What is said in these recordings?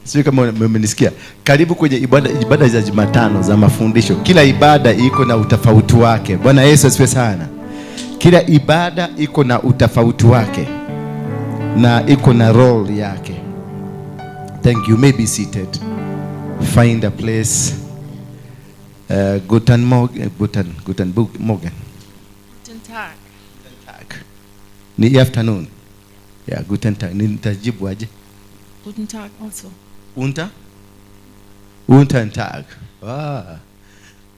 Sijui kama umenisikia. Karibu kwenye ibada za Jumatano za mafundisho. Kila ibada iko na utofauti wake. Bwana Yesu asifiwe sana. Kila ibada iko na utofauti wake na iko na role yake. Thank you. You may be seated. Find a place. Guten Morgen, guten Morgen. Guten Tag. Tag. Ni afternoon. Yeah, guten Tag. Nitajibu aje? Guten Tag also. Unter? Guten Tag. Ah.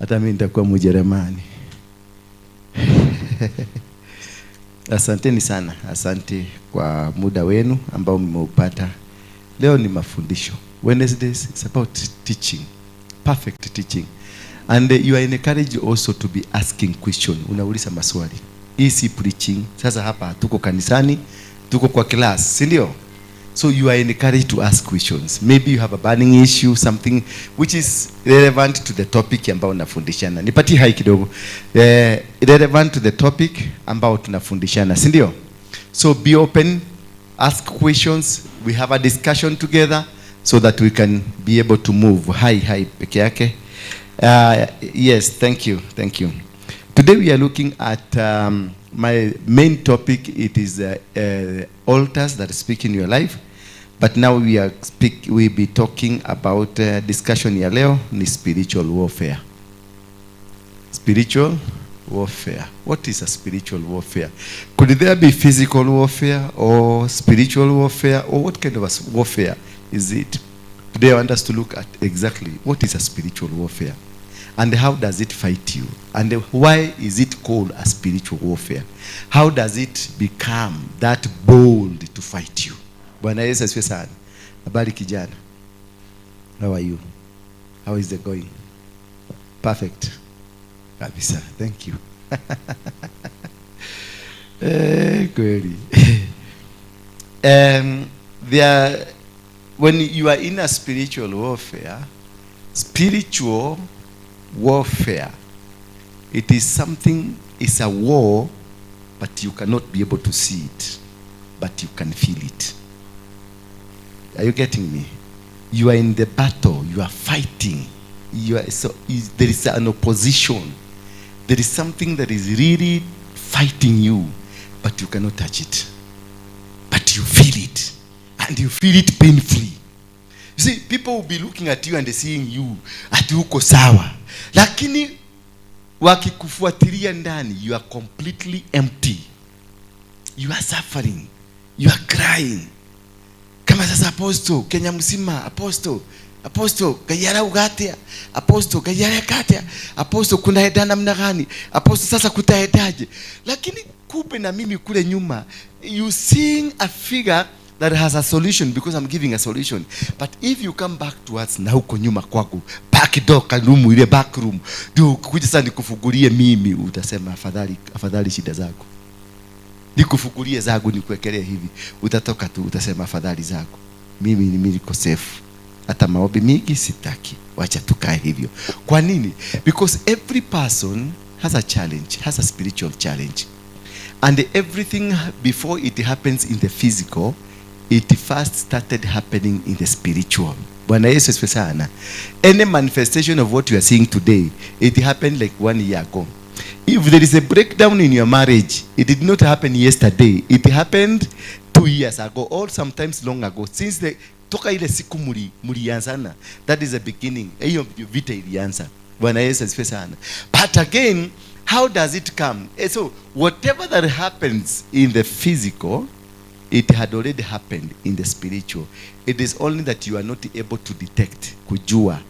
Hata mimi nitakuwa Mjerumani. Asanteni sana. Asante kwa muda wenu ambao mmeupata. Leo ni mafundisho. Wednesdays it's about teaching. Perfect teaching. And you are encouraged also to be asking question. Unauliza maswali. Hii si preaching. Sasa hapa tuko kanisani, tuko kwa class, si ndio? So you are encouraged to ask questions. Maybe you have a burning issue, something which is relevant to the topic ambao nafundishana. Nipatie hai kidogo. Relevant to the topic ambao tunafundishana, si ndio? So be open, ask questions, we have a discussion together so that we can be able to move. Hi, hi peke yake. Yes, thank you, thank you. Today we are looking at my main topic. It is altars that speak in your life. But now we be talking about discussion ya leo ni spiritual warfare. Spiritual warfare. What is a spiritual warfare? Could there be physical warfare or spiritual warfare, or what kind of a warfare is it? Today I want us to look at exactly what is a spiritual warfare and how does it fight you, and why is it called a spiritual warfare? How does it become that bold to fight you? Bwana Yesu asifiwe sana. Habari kijana? How are you? How is it going? Perfect. Kabisa. Thank you. Kweli. There, when you are in a spiritual warfare, it is something, it's a war, but you cannot be able to see it, but you can feel it. Are you getting me? You are in the battle, you are fighting. There is an opposition. There is something that is really fighting you, but you cannot touch it. But you feel it, and you feel it painfully. You see, people will be looking at you and seeing you ati uko sawa, lakini wakikufuatilia ndani, you are completely empty. You are suffering, you are crying. Kama sasa apostle Kenya mzima, apostle, apostle Ngai arauga atia, apostle Ngai areka atia, apostle kunaenda namna gani, apostle sasa kutaendaje? Lakini kumbe na mimi kule nyuma, you seeing a figure that has a solution because I'm giving a solution. But if you come back to us na huko nyuma kwako, back door karumu ile back room, ndio kuja sasa nikufungulie mimi, utasema afadhali, afadhali shida zako. Nikufungulie zangu nikuwekelee hivi, utatoka tu utasema afadhali zako. Mimi ni mimi niko safe. Hata maombi mingi sitaki. Wacha tukae hivyo. Kwa nini? Because every person has a challenge, has a spiritual challenge. And everything before it happens in the physical, it first started happening in the spiritual. Bwana Yesu asifiwe sana. Any manifestation of what you are seeing today, it happened like one year ago. If there is a breakdown in your marriage, it did not happen yesterday. It happened 2 years ago or sometimes long ago. Since the toka ile siku mulianzana, that is the beginning. Hiyo ndio vita ilianza. Bwana Yesu asifiwe sana. But again, how does it come? So whatever that happens in the physical, it had already happened in the spiritual. It is only that you are not able to detect, kujua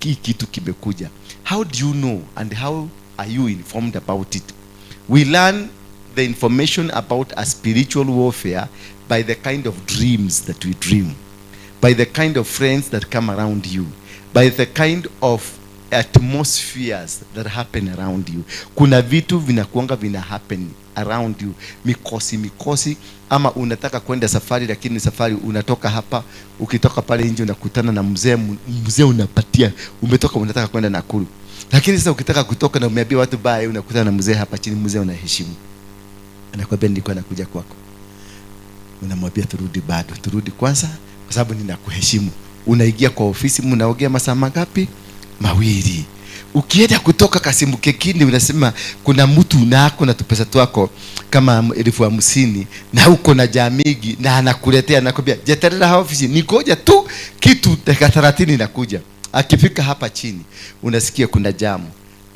hii kitu kimekuja. How do you know and how are you informed about it? We learn the information about a spiritual warfare by the kind of dreams that we dream, by the kind of friends that come around you, by the kind of atmospheres that happen around you. Kuna vitu vinakuanga vina happen around you, mikosi mikosi, ama unataka kwenda safari, lakini safari unatoka hapa, ukitoka pale nje unakutana na mzee, mzee unapatia, umetoka unataka kwenda Nakuru, lakini sasa ukitaka kutoka na umeambia watu bye, unakutana na mzee hapa chini, mzee unaheshimu, anakwambia nilikuwa nakuja kwako, unamwambia turudi bado, turudi kwanza. Kwa sababu ninakuheshimu. Unaingia kwa ofisi, mnaongea masaa mangapi? 2. Ukienda kutoka kasimu kekini, unasema kuna mtu nako na tupesa twako kama 50,000 na uko na jamigi na anakuletea, anakwambia jeterera ofisi, nikoja tu kitu dakika 30 inakuja. Akifika hapa chini unasikia kuna jamu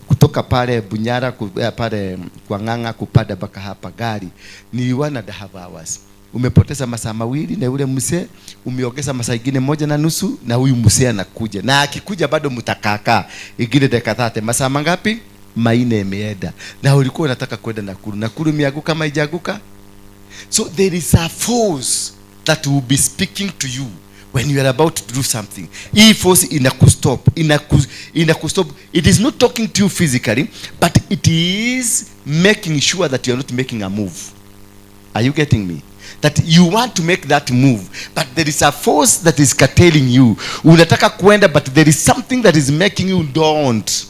kutoka pale Bunyara pale kwa Ng'ang'a kupanda mpaka hapa, gari ni 1.5 hours. Umepoteza masaa 2 na yule mzee, umeongeza masaa ingine 1.5 na huyu mzee anakuja. Na akikuja bado mtakaakaa ingine dakika 30. Masaa mangapi? 4 imeenda. Na ulikuwa unataka kwenda Nakuru. Nakuru imeanguka kama haijaanguka? So there is a force that will be speaking to you when you are about to do something. Hii force inakustop, inakustop. It is not talking to you physically, but it is making sure that you are not making a move. Are you getting me? That you want to make that move, but there is a force that is curtailing you. Unataka kuenda, but there is something that is making you don't.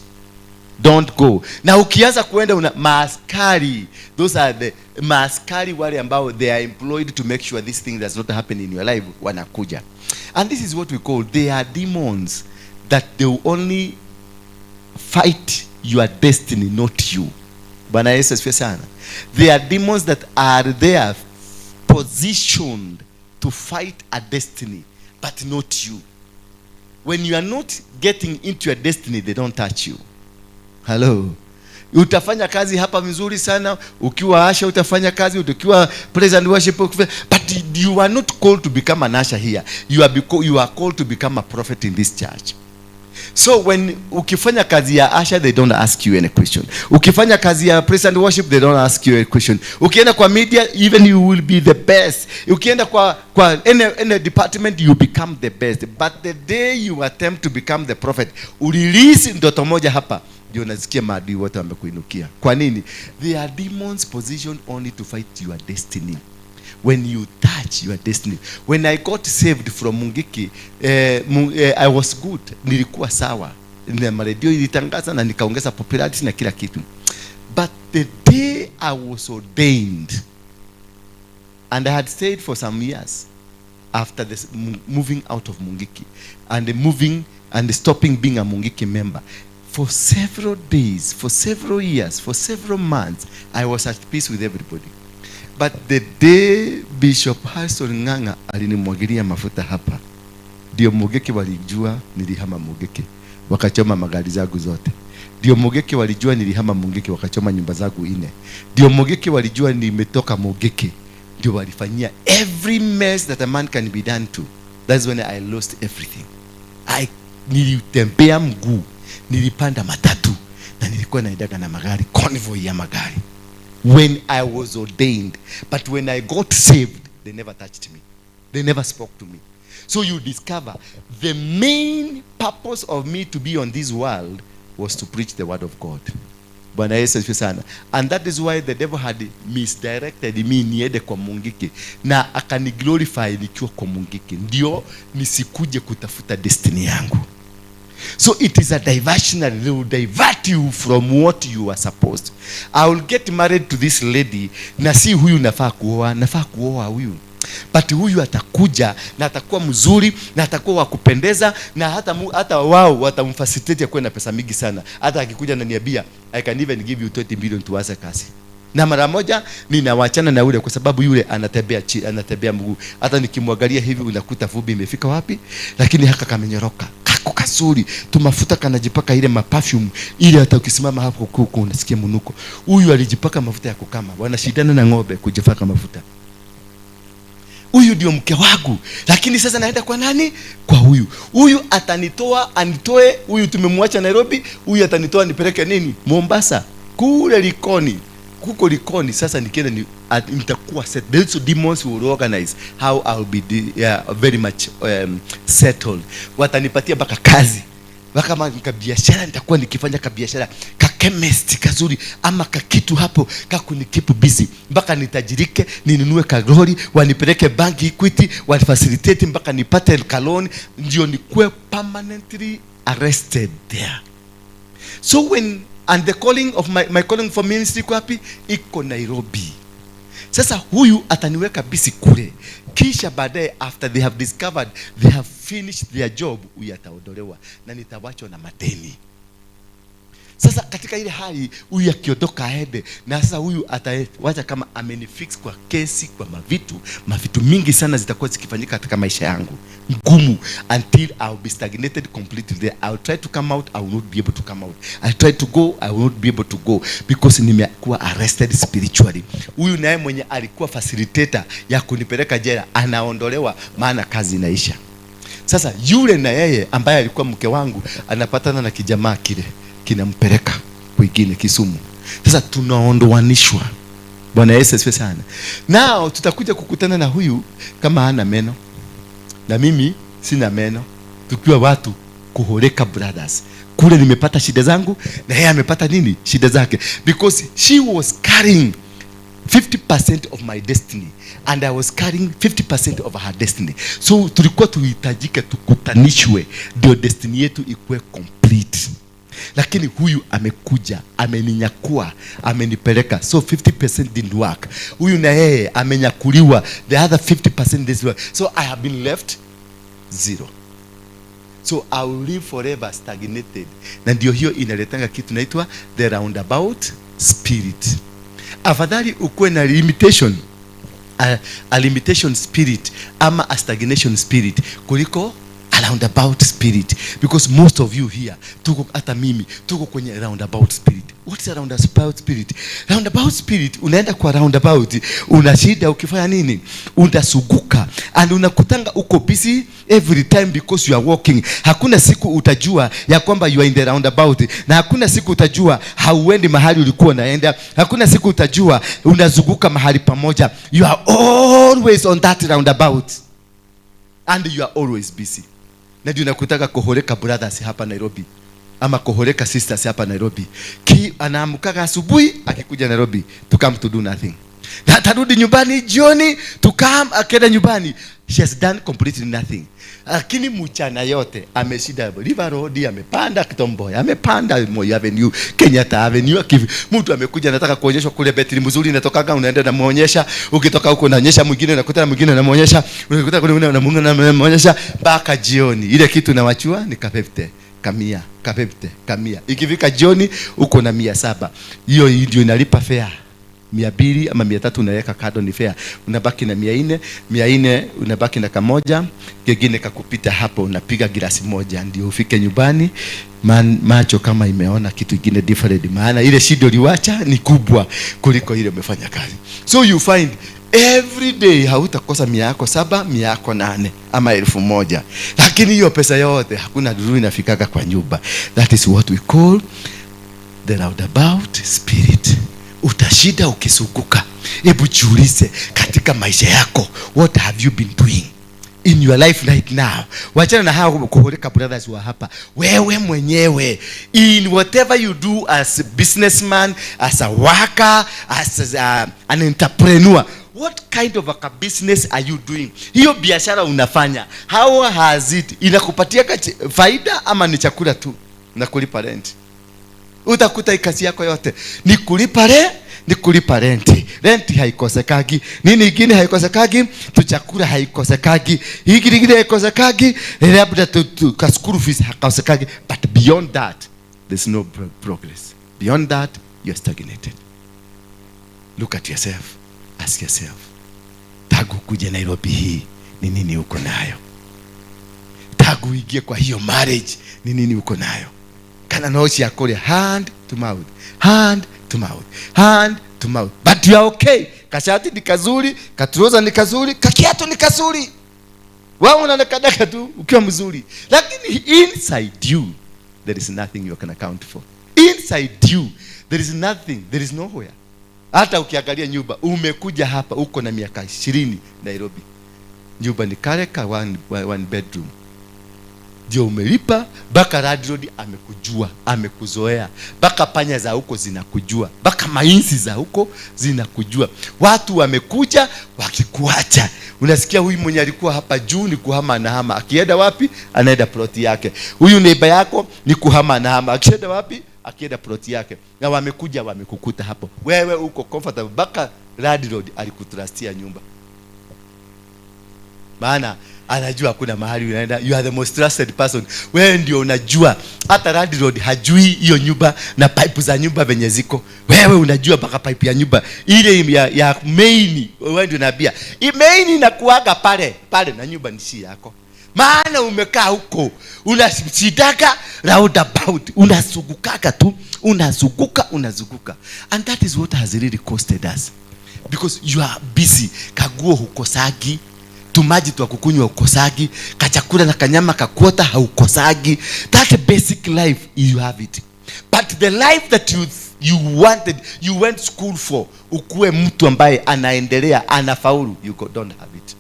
Don't go. Na ukianza kuenda una maaskari, those are the maaskari wale ambao they are employed to make sure this thing does not happen in your life, wanakuja. And this is what we call, they are demons that they will only fight your destiny, not you. Bwana Yesu asifiwe sana. They are demons that are there positioned to fight a destiny, but not you. When you are not getting into your destiny, they don't touch you. Hello. Utafanya kazi hapa vizuri sana, ukiwa usher utafanya kazi, ukiwa praise and worship, but you are not called to become an usher here. You are called to become a prophet in this church. So when ukifanya kazi ya usher, they don't ask you any question. Ukifanya kazi ya praise and worship, they don't ask you a question. Ukienda kwa media, even you will be the best. Ukienda kwa any department, you become the best. But the day you attempt to become the prophet, urelease ndoto moja hapa, ndio unasikia maadui wote wamekuinukia. Kwa nini? They are demons positioned only to fight your destiny. When you touch your destiny. When I got saved from Mungiki, I was good. Nilikuwa sawa. Na maredio ilitangaza na nikaongeza popularity na kila kitu. But the day I was ordained, and I had stayed for some years after this moving out of Mungiki and moving and stopping being a Mungiki member, for several days, for several years, for several months, I was at peace with everybody. But the day Bishop Harrison Ng'ang'a alinimwagilia mafuta hapa, ndio Mungiki walijua nilihama Mungiki, wakachoma magari zangu zote. Ndio Mungiki walijua nilihama Mungiki, wakachoma nyumba zangu 4. Ndio Mungiki walijua nimetoka Mungiki, ndio walifanyia every mess that a man can be done to. That's when I lost everything. Nilitembea mguu, nilipanda matatu, na nilikuwa naendaga na magari, convoy ya magari. When I was ordained. But when I got saved, they never touched me. They never spoke to me. So you discover the main purpose of me to be on this world was to preach the word of God. Bwana Yesu asifiwe sana. And that is why the devil had misdirected me niende kwa Mungiki na akaniglorify nikiwa kwa Mungiki, ndio nisikuje kutafuta destiny yangu. So it is a diversionary. They will divert you from what you are supposed. I will get married to this lady, na si huyu nafaa kuoa, nafaa kuoa huyu. But huyu atakuja na atakuwa mzuri na atakuwa wa kupendeza na hata wao watamfacilitate akuwe na pesa mingi sana. Hata akikuja na niambia, I can even give you 20 million tuanze kazi. Na mara moja ninawachana na yule kwa sababu yule anatembea anatembea mguu. Hata nikimwangalia hivi unakuta vumbi imefika wapi? Lakini haka kamenyoroka. Kako kazuri. Tumafuta kanajipaka ile maperfume ile hata ukisimama hapo huko unasikia mnuko. Huyu alijipaka mafuta ya kukama. Wanashindana na ng'ombe kujipaka mafuta. Huyu ndio mke wangu. Lakini sasa naenda kwa nani? Kwa huyu. Huyu atanitoa, anitoe, huyu tumemwacha Nairobi, huyu atanitoa nipeleke nini? Mombasa. Kule Likoni. Kuko Likoni sasa nikienda nitakuwa set. Those demons will organize how I'll be very much settled. Watanipatia mpaka kazi. Mpaka kama biashara nitakuwa nikifanya ka biashara ka chemist kazuri ama ka kitu hapo ka kunikeep busy mpaka nitajirike, ninunue kalori, wanipeleke bank Equity, wanifacilitate mpaka nipate kaloan, ndio nikuwe permanently arrested there. So when and the calling of my calling for ministry iko wapi? Iko Nairobi. Sasa huyu ataniweka busy kule, kisha baadaye, after they have discovered they have finished their job, huyu ataondolewa na nitawachwa na madeni. Sasa katika ile hali, huyu akiondoka aende, na sasa huyu atawacha kama amenifix kwa kesi, kwa mavitu mingi sana zitakuwa zikifanyika katika maisha yangu ngumu, until I'll be stagnated completely there. I'll try to come out, I will not be able to come out. I'll try to go, I will not be able to go because nimekuwa arrested spiritually. Huyu naye mwenye alikuwa facilitator ya kunipeleka jela anaondolewa, maana kazi inaisha. Sasa yule na yeye ambaye alikuwa mke wangu anapatana na kijamaa kile kinampeleka kwingine Kisumu. Sasa tunaondoanishwa. Bwana Yesu asifiwe sana. Nao tutakuja kukutana na huyu kama hana meno na mimi sina meno, tukiwa watu kuholeka brothers. Kule nimepata shida zangu na yeye amepata nini? Shida zake, because she was carrying 50% of my destiny and I was carrying 50% of her destiny. So tulikuwa tuhitajika tukutanishwe ndio destiny yetu ikuwe complete. Lakini huyu amekuja, ameninyakua, amenipeleka, so 50% didn't work. Huyu na yeye amenyakuliwa, the other 50% didn't work. So I have been left zero. So I will live forever stagnated. Na ndio hiyo inaletanga kitu naitwa the roundabout spirit. Afadhali ukuwe na limitation, a limitation spirit ama a stagnation spirit kuliko a roundabout spirit, because most of you here, tuko, hata mimi, tuko kwenye roundabout spirit. What's a roundabout spirit? Roundabout spirit, unaenda kwa roundabout, una shida ukifanya nini, unasuguka and unakutanga uko busy every time because you are walking. Hakuna siku utajua ya kwamba you are in the roundabout, na hakuna siku utajua hauendi mahali ulikuwa unaenda. Hakuna siku utajua unazunguka mahali pamoja. You are always on that roundabout and you are always busy. Na ndio nakutaka kuholeka brothers hapa Nairobi ama kuholeka sisters hapa Nairobi. Ki anaamkaga asubuhi akikuja Nairobi to come to do nothing, na atarudi nyumbani jioni to come, akienda nyumbani she has done completely nothing, lakini mchana yote ameshinda River Road, amepanda Tom Mboya, amepanda Moi Avenue, Kenyatta Avenue. Mtu amekuja anataka kuonyeshwa kule betri mzuri inatokaga, unaenda namuonyesha. Ukitoka huko unaonyesha mwingine, unakutana mwingine unamuonyesha, unakutana kule mwingine unamuonyesha mpaka jioni. Ile kitu nawachua ni ka 50, kamia, ka 50, kamia. Ikifika jioni uko na 700. Hiyo ndio inalipa fare, 200 ama 300 unaweka kado ni fare, unabaki na 400. 400 unabaki na kamoja kengine kakupita hapo, unapiga gilasi moja ndio ufike nyumbani. Macho kama imeona kitu kingine different, maana ile shida uliwacha ni kubwa kuliko ile umefanya kazi. So you find every day hautakosa 700 yako, 100 yako, 800 ama 1000, lakini hiyo pesa yote hakuna duru inafikaka kwa nyumba. That is what we call the roundabout spirit. Utashida ukizunguka. Hebu jiulize katika maisha yako, what have you been doing in your life right now? Wachana na hao kuholeka brothers wa hapa. Wewe mwenyewe, in whatever you do as a businessman, as a worker, as an entrepreneur, what kind of a business are you doing? Hiyo biashara unafanya, how has it, inakupatia faida ama ni chakula tu na kulipa rent? Utakuta kazi yako yote ni kulipa renti. Renti haikosekagi, nini ingine haikosekagi, tu chakula haikosekagi, hiki ingine haikosekagi, labda tu ka school fees hakosekagi, but beyond that there's no progress. Beyond that you're stagnated. Look at yourself, ask yourself, tangu kuja Nairobi hii ni nini uko nayo? Tangu uingie kwa hiyo marriage ni nini uko nayo? Kana no cia kuria hand to mouth, hand to mouth, hand to mouth, but you are okay. Kashati ni kazuri, katrouser ni kazuri, kakiatu ni kazuri, wewe unaonekana tu ukiwa mzuri, lakini inside you there is nothing you can account for. Inside you there is nothing, there is nowhere. Hata ukiangalia nyumba, umekuja hapa uko na miaka 20 Nairobi, nyumba ni kale ka one bedroom ndio umelipa mpaka landlord amekujua, amekuzoea, mpaka panya za huko zinakujua, mpaka mainzi za huko zinakujua. Watu wamekuja wakikuacha, unasikia huyu mwenye alikuwa hapa juu ni kuhama anahama, akienda wapi? Anaenda ploti yake. Huyu neighbor yako ni kuhama anahama, akienda wapi? akienda plot yake, na wamekuja wamekukuta hapo, wewe uko comfortable, mpaka landlord alikutrustia nyumba, maana anajua hakuna mahali unaenda. You are the most trusted person. Wewe ndio unajua, hata landlord hajui hiyo nyumba na pipe za nyumba venye ziko. Wewe unajua mpaka pipe ya nyumba ile ya main. Wewe ndio unaambia hii main inakuaga pale pale, na nyumba ni si yako, maana umekaa huko unashidaka roundabout, unazungukaka tu, unazunguka, unazunguka, and that is what has really costed us, because you are busy. Kaguo hukosagi, tumaji twa kukunywa hukosagi, kachakula na kanyama kakuota haukosagi. That basic life, you have it, but the life that you wanted, you went school for, ukuwe mtu ambaye anaendelea, anafaulu, you don't have it.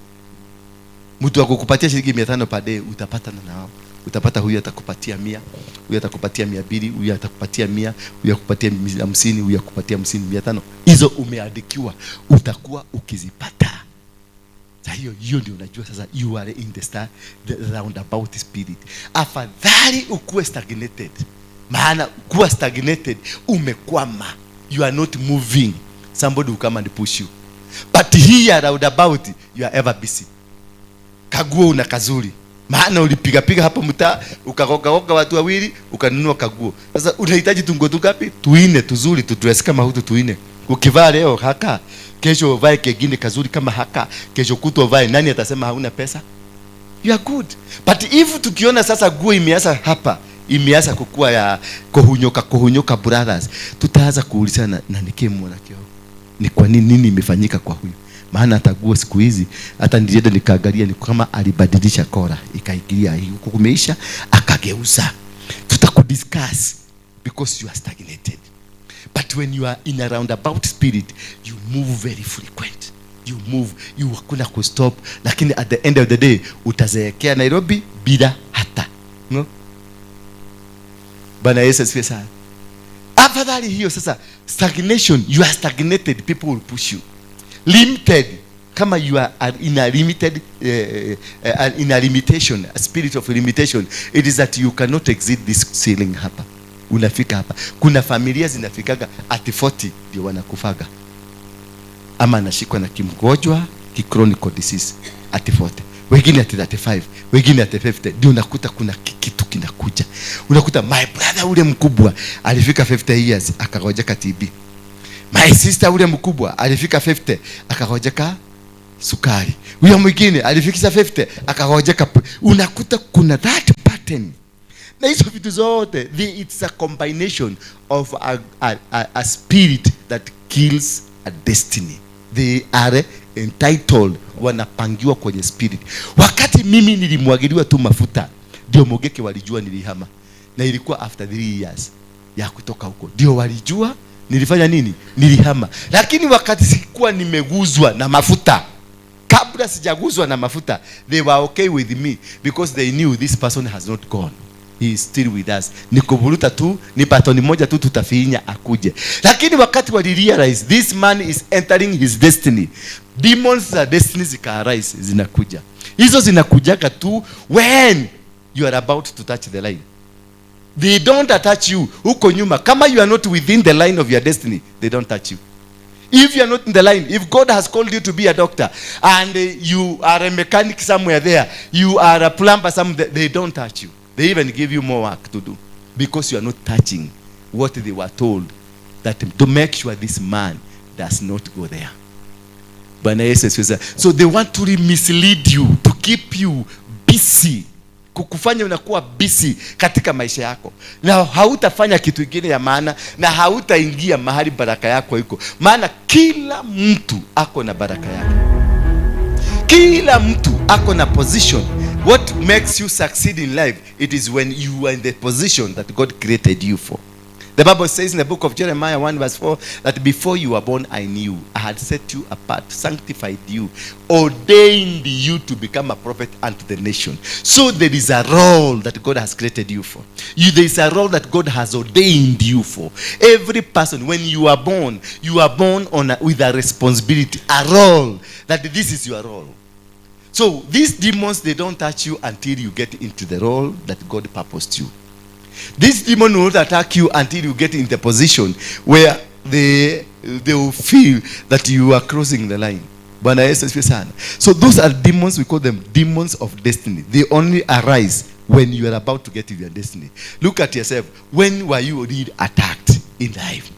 Mtu akukupatia shilingi 500 per day, utapatana na wao. Utapata huyu atakupatia 100, huyu atakupatia 200, huyu atakupatia 100, huyu atakupatia 50, huyu atakupatia 50, 500. Hizo umeandikiwa utakuwa ukizipata. Sasa hiyo hiyo ndio unajua sasa you are in the roundabout spirit. Afadhali ukuwe stagnated, maana kuwa stagnated, umekwama, you are not moving, somebody will come and push you. But here, roundabout, you are ever busy. Kaguo una kazuri, maana ulipigapiga hapo mtaa, ukagogagoga watu wawili, ukanunua kaguo. Sasa unahitaji tunguo tungapi? Tuine tuzuri, tudress kama hutu tuine. Ukivaa leo haka, kesho uvae kengine kazuri kama haka, kesho kutwa uvae. Nani atasema hauna pesa? You are good. But if tukiona sasa guo imeanza hapa, imeanza kukua ya kuhunyoka kuhunyoka, brothers, tutaanza kuulizana, na nikimwona kio ni kwa nini, nini imefanyika kwa huyu? Maana hata guo siku hizi, hata nilienda nikaangalia, ni kama alibadilisha collar, ikaingilia huku, kumeisha, akageuza. Tutakudiscuss because you are stagnated. But when you are in a roundabout spirit, you move very frequent, you move, you hakuna kustop. Lakini at the end of the day utazeekea Nairobi bila hata no. Bwana Yesu asifiwe sana. Afadhali hiyo. Sasa stagnation, you are stagnated, people will push you. Limited, kama you are in a limited in a limitation, a spirit of limitation, it is that you cannot exceed this ceiling. Hapa unafika hapa. Kuna familia zinafikaga at 40 ndio wanakufaga, ama anashikwa na kimgonjwa ki chronic disease at 40, wengine at 35, wengine at 50. Ndio unakuta kuna kitu kinakuja. Unakuta my brother ule mkubwa alifika 50 years akagojeka TB, my sister ule mkubwa alifika 50 akagojeka sukari, huyo mwingine alifikisha 50 akagojeka. Unakuta kuna that pattern, na hizo vitu zote it's a combination of a spirit that kills a destiny. They are entitled, wanapangiwa kwenye spirit. Wakati mimi nilimwagiliwa tu mafuta, ndio Mogeke walijua nilihama, na ilikuwa after 3 years ya kutoka huko ndio walijua nilifanya nini, nilihama. Lakini wakati sikuwa nimeguzwa na mafuta, kabla sijaguzwa na mafuta, they were okay with me because they knew this person has not gone, he is still with us, ni kuvuruta tu, ni button moja tu tutafinya akuje. Lakini wakati wali realize this man is entering his destiny, demons za destiny zika-arise, zinakuja. Hizo zinakujaga tu when you are about to touch the line. They don't attach you huko nyuma. Kama you are not within the line of your destiny, they don't touch you. If you are not in the line, if God has called you to be a doctor and you are a mechanic somewhere there, you are a plumber somewhere, they don't touch you. They even give you more work to do because you are not touching what they were told that to make sure this man does not go there. Bwana Yesu asifiwe sana. So they want to mislead you, to keep you busy, kukufanya unakuwa busy katika maisha yako, na hautafanya kitu kingine ya maana, na hautaingia mahali baraka yako iko. Maana kila mtu ako na baraka yake, kila mtu ako na position. What makes you succeed in life, it is when you are in the position that God created you for. The Bible says in the book of Jeremiah 1 verse 4 that before you were born, I knew. I had set you apart, sanctified you, ordained you to become a prophet unto the nation. So there is a role that God has created you for. There is a role that God has ordained you for. Every person, when you are born, you are born with a responsibility, a role, that this is your role. So these demons, they don't touch you until you get into the role that God purposed you. This demon will not attack you until you get in the position where they will feel that you are crossing the line. Bwana Yesu asifiwe sana. So those are demons, we call them demons of destiny. They only arise when you are about to get to your destiny. Look at yourself. When were you really attacked in life?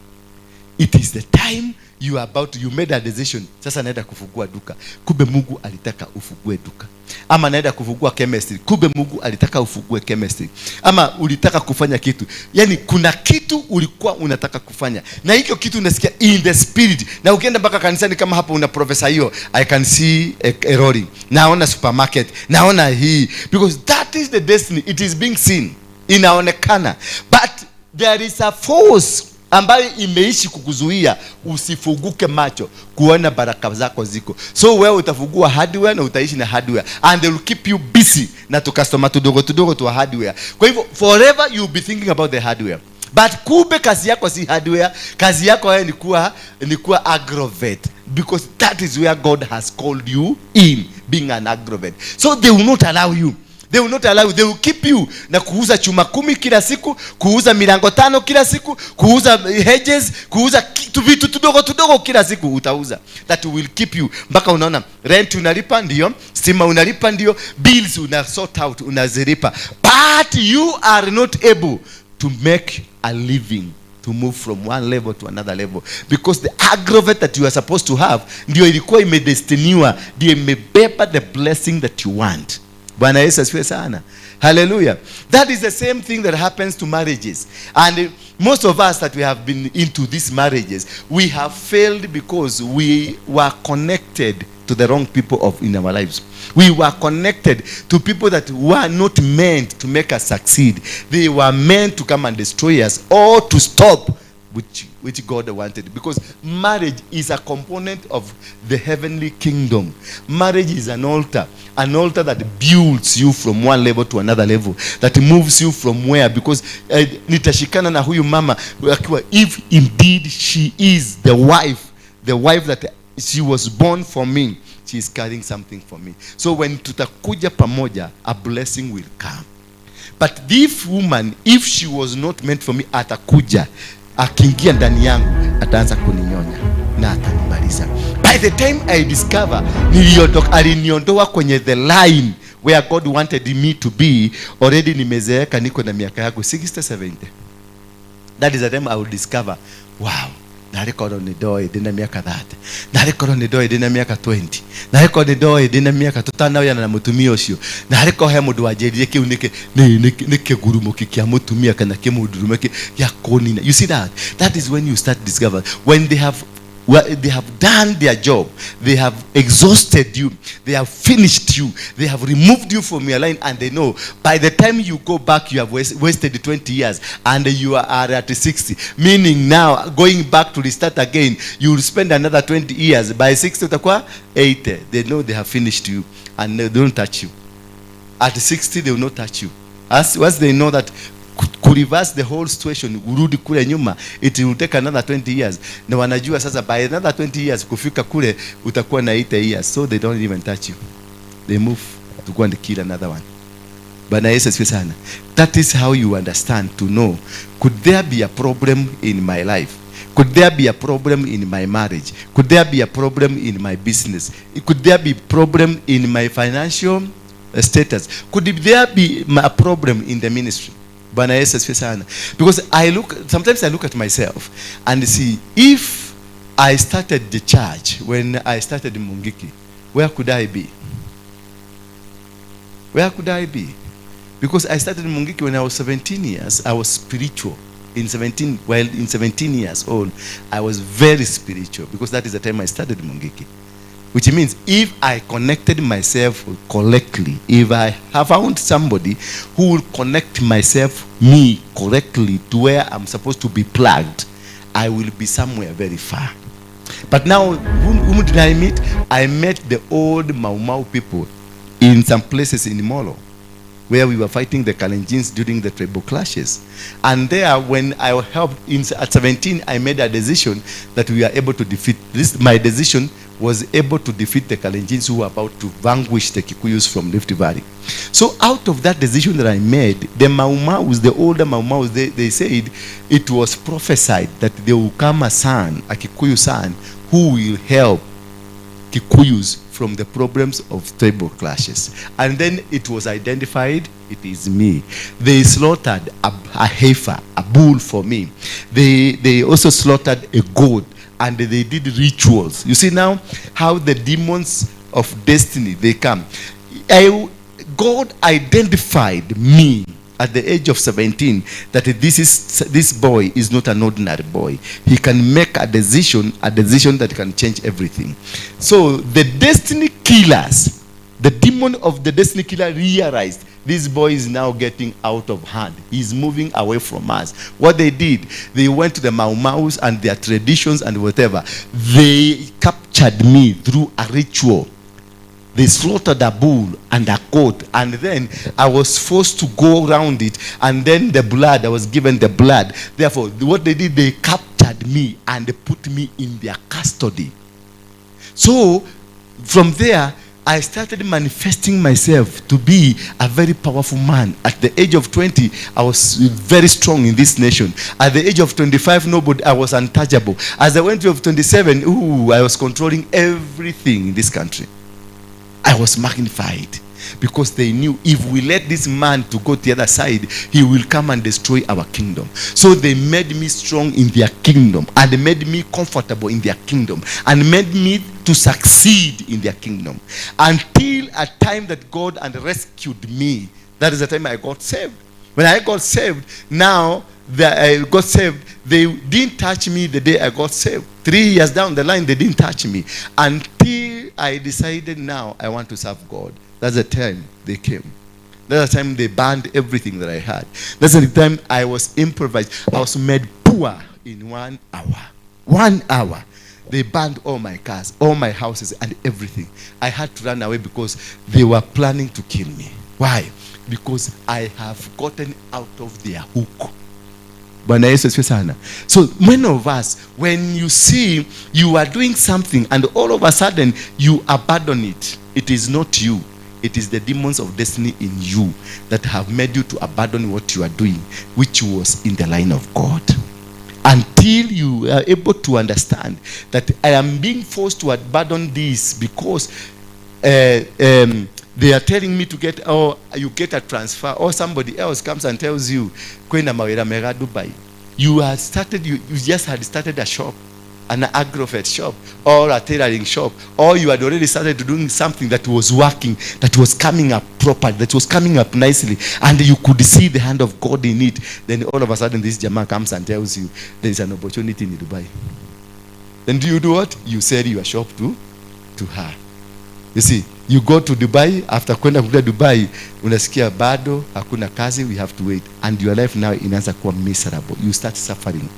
It is the time you are about to, you made a decision. Sasa naenda kufungua duka, kumbe Mungu alitaka ufungue duka. Ama naenda kufungua chemistry, kumbe Mungu alitaka ufungue chemistry. Ama ulitaka kufanya kitu, yani kuna kitu ulikuwa unataka kufanya, na hicho kitu unasikia in the spirit, na ukienda mpaka kanisani kama hapo una prophesy hiyo, "I can see a lorry, naona supermarket, naona hii," because that is the destiny. It is being seen, inaonekana, but there is a force ambayo imeishi kukuzuia usifunguke macho kuona baraka zako ziko. So wewe utafungua hardware na utaishi na hardware, and they will keep you busy na tu customer tudogo tudogo tu hardware. Kwa hivyo forever you will be thinking about the hardware, but kumbe kazi yako si hardware. Kazi yako wewe ni kuwa agrovet, because that is where God has called you in, being an agrovet. So they will not allow you. They will not allow you. They will keep you na kuuza chuma 10 kila siku, kuuza milango tano kila siku, kuuza hedges, kuuza kitu vitu tudogo tudogo kila siku utauza. That will keep you mpaka unaona rent unalipa ndio, stima unalipa ndio, bills una sort out, unazilipa, but you are not able to make a living, to move from one level to another level, because the agrovet that you are supposed to have ndio ilikuwa imedestiniwa, ndio imebeba the blessing that you want. Bwana Yesu asifiwe sana. Hallelujah. That is the same thing that happens to marriages. And most of us that we have been into these marriages, we have failed because we were connected to the wrong people of in our lives. We were connected to people that were not meant to make us succeed. They were meant to come and destroy us or to stop which God wanted. Because marriage is a component of the heavenly kingdom. Marriage is an altar that builds you from one level to another level, that moves you from where, because nitashikana na huyu mama akiwa, if indeed she is the wife that she was born for me, she is carrying something for me. So when tutakuja pamoja, a blessing will come. But this woman, if she was not meant for me, atakuja, akiingia ndani yangu ataanza kuninyonya na atanimaliza. By the time I discover niliondoka, aliniondoa kwenye the line where God wanted me to be, already nimezeeka, niko na miaka yangu 60, 70. That is the time I will discover, wow, narĩ korwo nĩ ndoĩ ndĩna mĩaka 30, narĩ korwo nĩ ndoĩ ndĩna mĩaka 20, narĩ korwo nĩ ndoĩ ndĩna mĩaka tũtanaoyana na mũtumia ũcio, narĩ korwo he mũndũ wanjĩrire kĩu nĩ kĩgurumũki kĩa mũtumia kana kĩmũndũrũme gĩa kũnina. You see, that is when you start discover when they have, well, they have done their job. They have exhausted you. They have finished you. They have removed you from your line, and they know by the time you go back, you have wasted 20 years and you are at 60. Meaning now, going back to restart again, you will spend another 20 years. By 60, utakuwa 80. They know they have finished you and they don't touch you. At 60, they will not touch you. As once they know that ku reverse the whole situation, urudi kule nyuma, it will take another 20 years, na wanajua sasa by another 20 years kufika kule utakuwa na 80 years, so they don't even touch you. They move to go and kill another one. Bwana Yesu asifiwe sana. That is how you understand to know, could there be a problem in my life? Could there be a problem in my marriage? Could there be a problem in my business? Could there be problem in my financial status? Could there be a problem in the ministry? Bwana Yesu asifiwe sana. Because I look sometimes I look at myself and see, if I started the church when I started Mungiki, where could I be? Where could I be? Because I started Mungiki when I was 17 years. I was spiritual. In 17, well, in 17 years old, I was very spiritual because that is the time I started Mungiki. Which means if I connected myself correctly, if I have found somebody who will connect myself, me correctly to where I'm supposed to be plugged, I will be somewhere very far. But now, whom did I meet? I met the old Mau Mau people in some places in Molo. where we were fighting the Kalenjins during the tribal clashes. And there, when I helped at 17, I made a decision that we are able to defeat this. My decision was able to defeat the Kalenjins who were about to vanquish the Kikuyus from Rift Valley. So out of that decision that I made, the Maumaus, the older Maumaus, they said it was prophesied that there will come a son, a Kikuyu son, who will help Kikuyus from the problems of tribal clashes. And then it was identified, it is me. They slaughtered a heifer, a bull for me. They also slaughtered a goat, and they did rituals. You see now how the demons of destiny, they come. God identified me at the age of 17 that this boy is not an ordinary boy. He can make a decision that can change everything. So the destiny killers, the demon of the destiny killer realized this boy is now getting out of hand. He's moving away from us. What they did, they went to the Mau Maus and their traditions and whatever. They captured me through a ritual. They slaughtered a bull and a goat, and then I was forced to go around it, and then the blood, I was given the blood. Therefore, what they did, they captured me and they put me in their custody. So, from there, I started manifesting myself to be a very powerful man. At the age of 20, I was very strong in this nation. At the age of 25, nobody, I was untouchable. As I went to 27, ooh, I was controlling everything in this country. I was magnified because they knew if we let this man to go to the other side, he will come and destroy our kingdom. So they made me strong in their kingdom, and they made me comfortable in their kingdom, and made me to succeed in their kingdom. Until a time that God and rescued me. That is the time I got saved. When I got saved, now that I got saved, they didn't touch me the day I got saved. 3 years down the line, they didn't touch me. Until I decided now I want to serve God. That's the time they came. That's the time they banned everything that I had. That's the time I was improvised. I was made poor in 1 hour. 1 hour. They banned all my cars, all my houses, and everything. I had to run away because they were planning to kill me. Why? Because I have gotten out of their hook. Bwana Yesu asifiwe sana. So many of us, when you see you are doing something and all of a sudden you abandon it, it is not you. It is the demons of destiny in you that have made you to abandon what you are doing, which was in the line of God. Until you are able to understand that I am being forced to abandon this because they are telling me to get, or you get a transfer, or somebody else comes and tells you, Kwenda mawira mega Dubai. You had started, you just had started a shop, an agrovet shop, or a tailoring shop, or you had already started doing something that was working, that was coming up properly, that was coming up nicely, and you could see the hand of God in it. Then all of a sudden this Jama comes and tells you there is an opportunity in Dubai. Then do you do what? You sell your shop to her. You see, you go to Dubai, after kwenda kuja Dubai, unasikia bado hakuna kazi, we have to wait. And your life now inaanza kuwa miserable. You start suffering.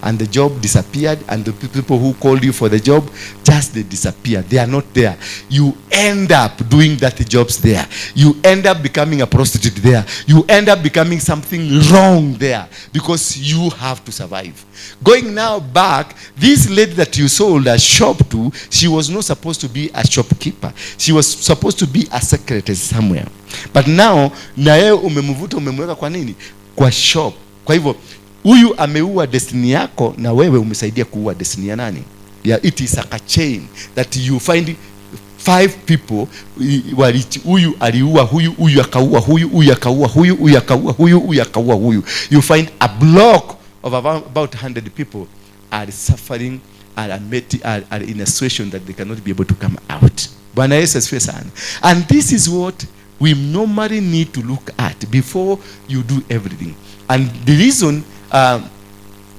And the job disappeared, and the people who called you for the job, just they disappear. They are not there. You end up doing dirty jobs there. You end up becoming a prostitute there. You end up becoming something wrong there because you have to survive. Going now back, this lady that you sold a shop to, she was not supposed to be a shopkeeper. She was supposed to be a secretary somewhere. But now, na yeye umemvuta, umemweka kwa nini? Kwa shop. Kwa hivyo, huyu ameua destiny yako na wewe umesaidia kuua destiny ya nani? Yeah, it is like a chain that you find 5 people huyu aliua huyu, huyu akaua huyu, huyu akaua huyu, huyu akaua huyu, huyu akaua huyu. You find a block of about 100 people are suffering, are in a situation that they cannot be able to come out. Bwana Yesu asifiwe sana. And this is what we normally need to look at before you do everything. And the reason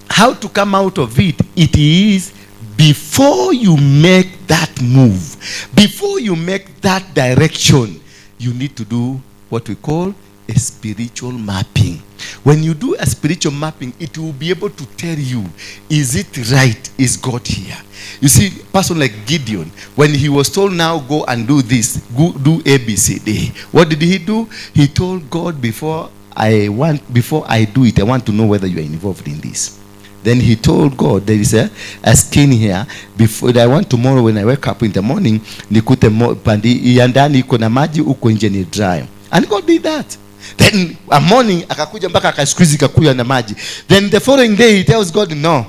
how to come out of it, it is before you make that move, before you make that direction, you need to do what we call a spiritual mapping, When you do a spiritual mapping, it will be able to tell you, is it right? Is God here? You see, a person like Gideon, when he was told, now go and do this, go do A, B, C, D. What did he do? He told God, before I do it, I want to know whether you are involved in this. Then he told God, there is a skin here. Before I want tomorrow when I wake up in the morning, nikute pandi ya ndani iko na maji, uko nje ni dry. And God did that. Then a morning akakuja mpaka akasqueeze ikakuja na maji. Then the following day he tells God, no,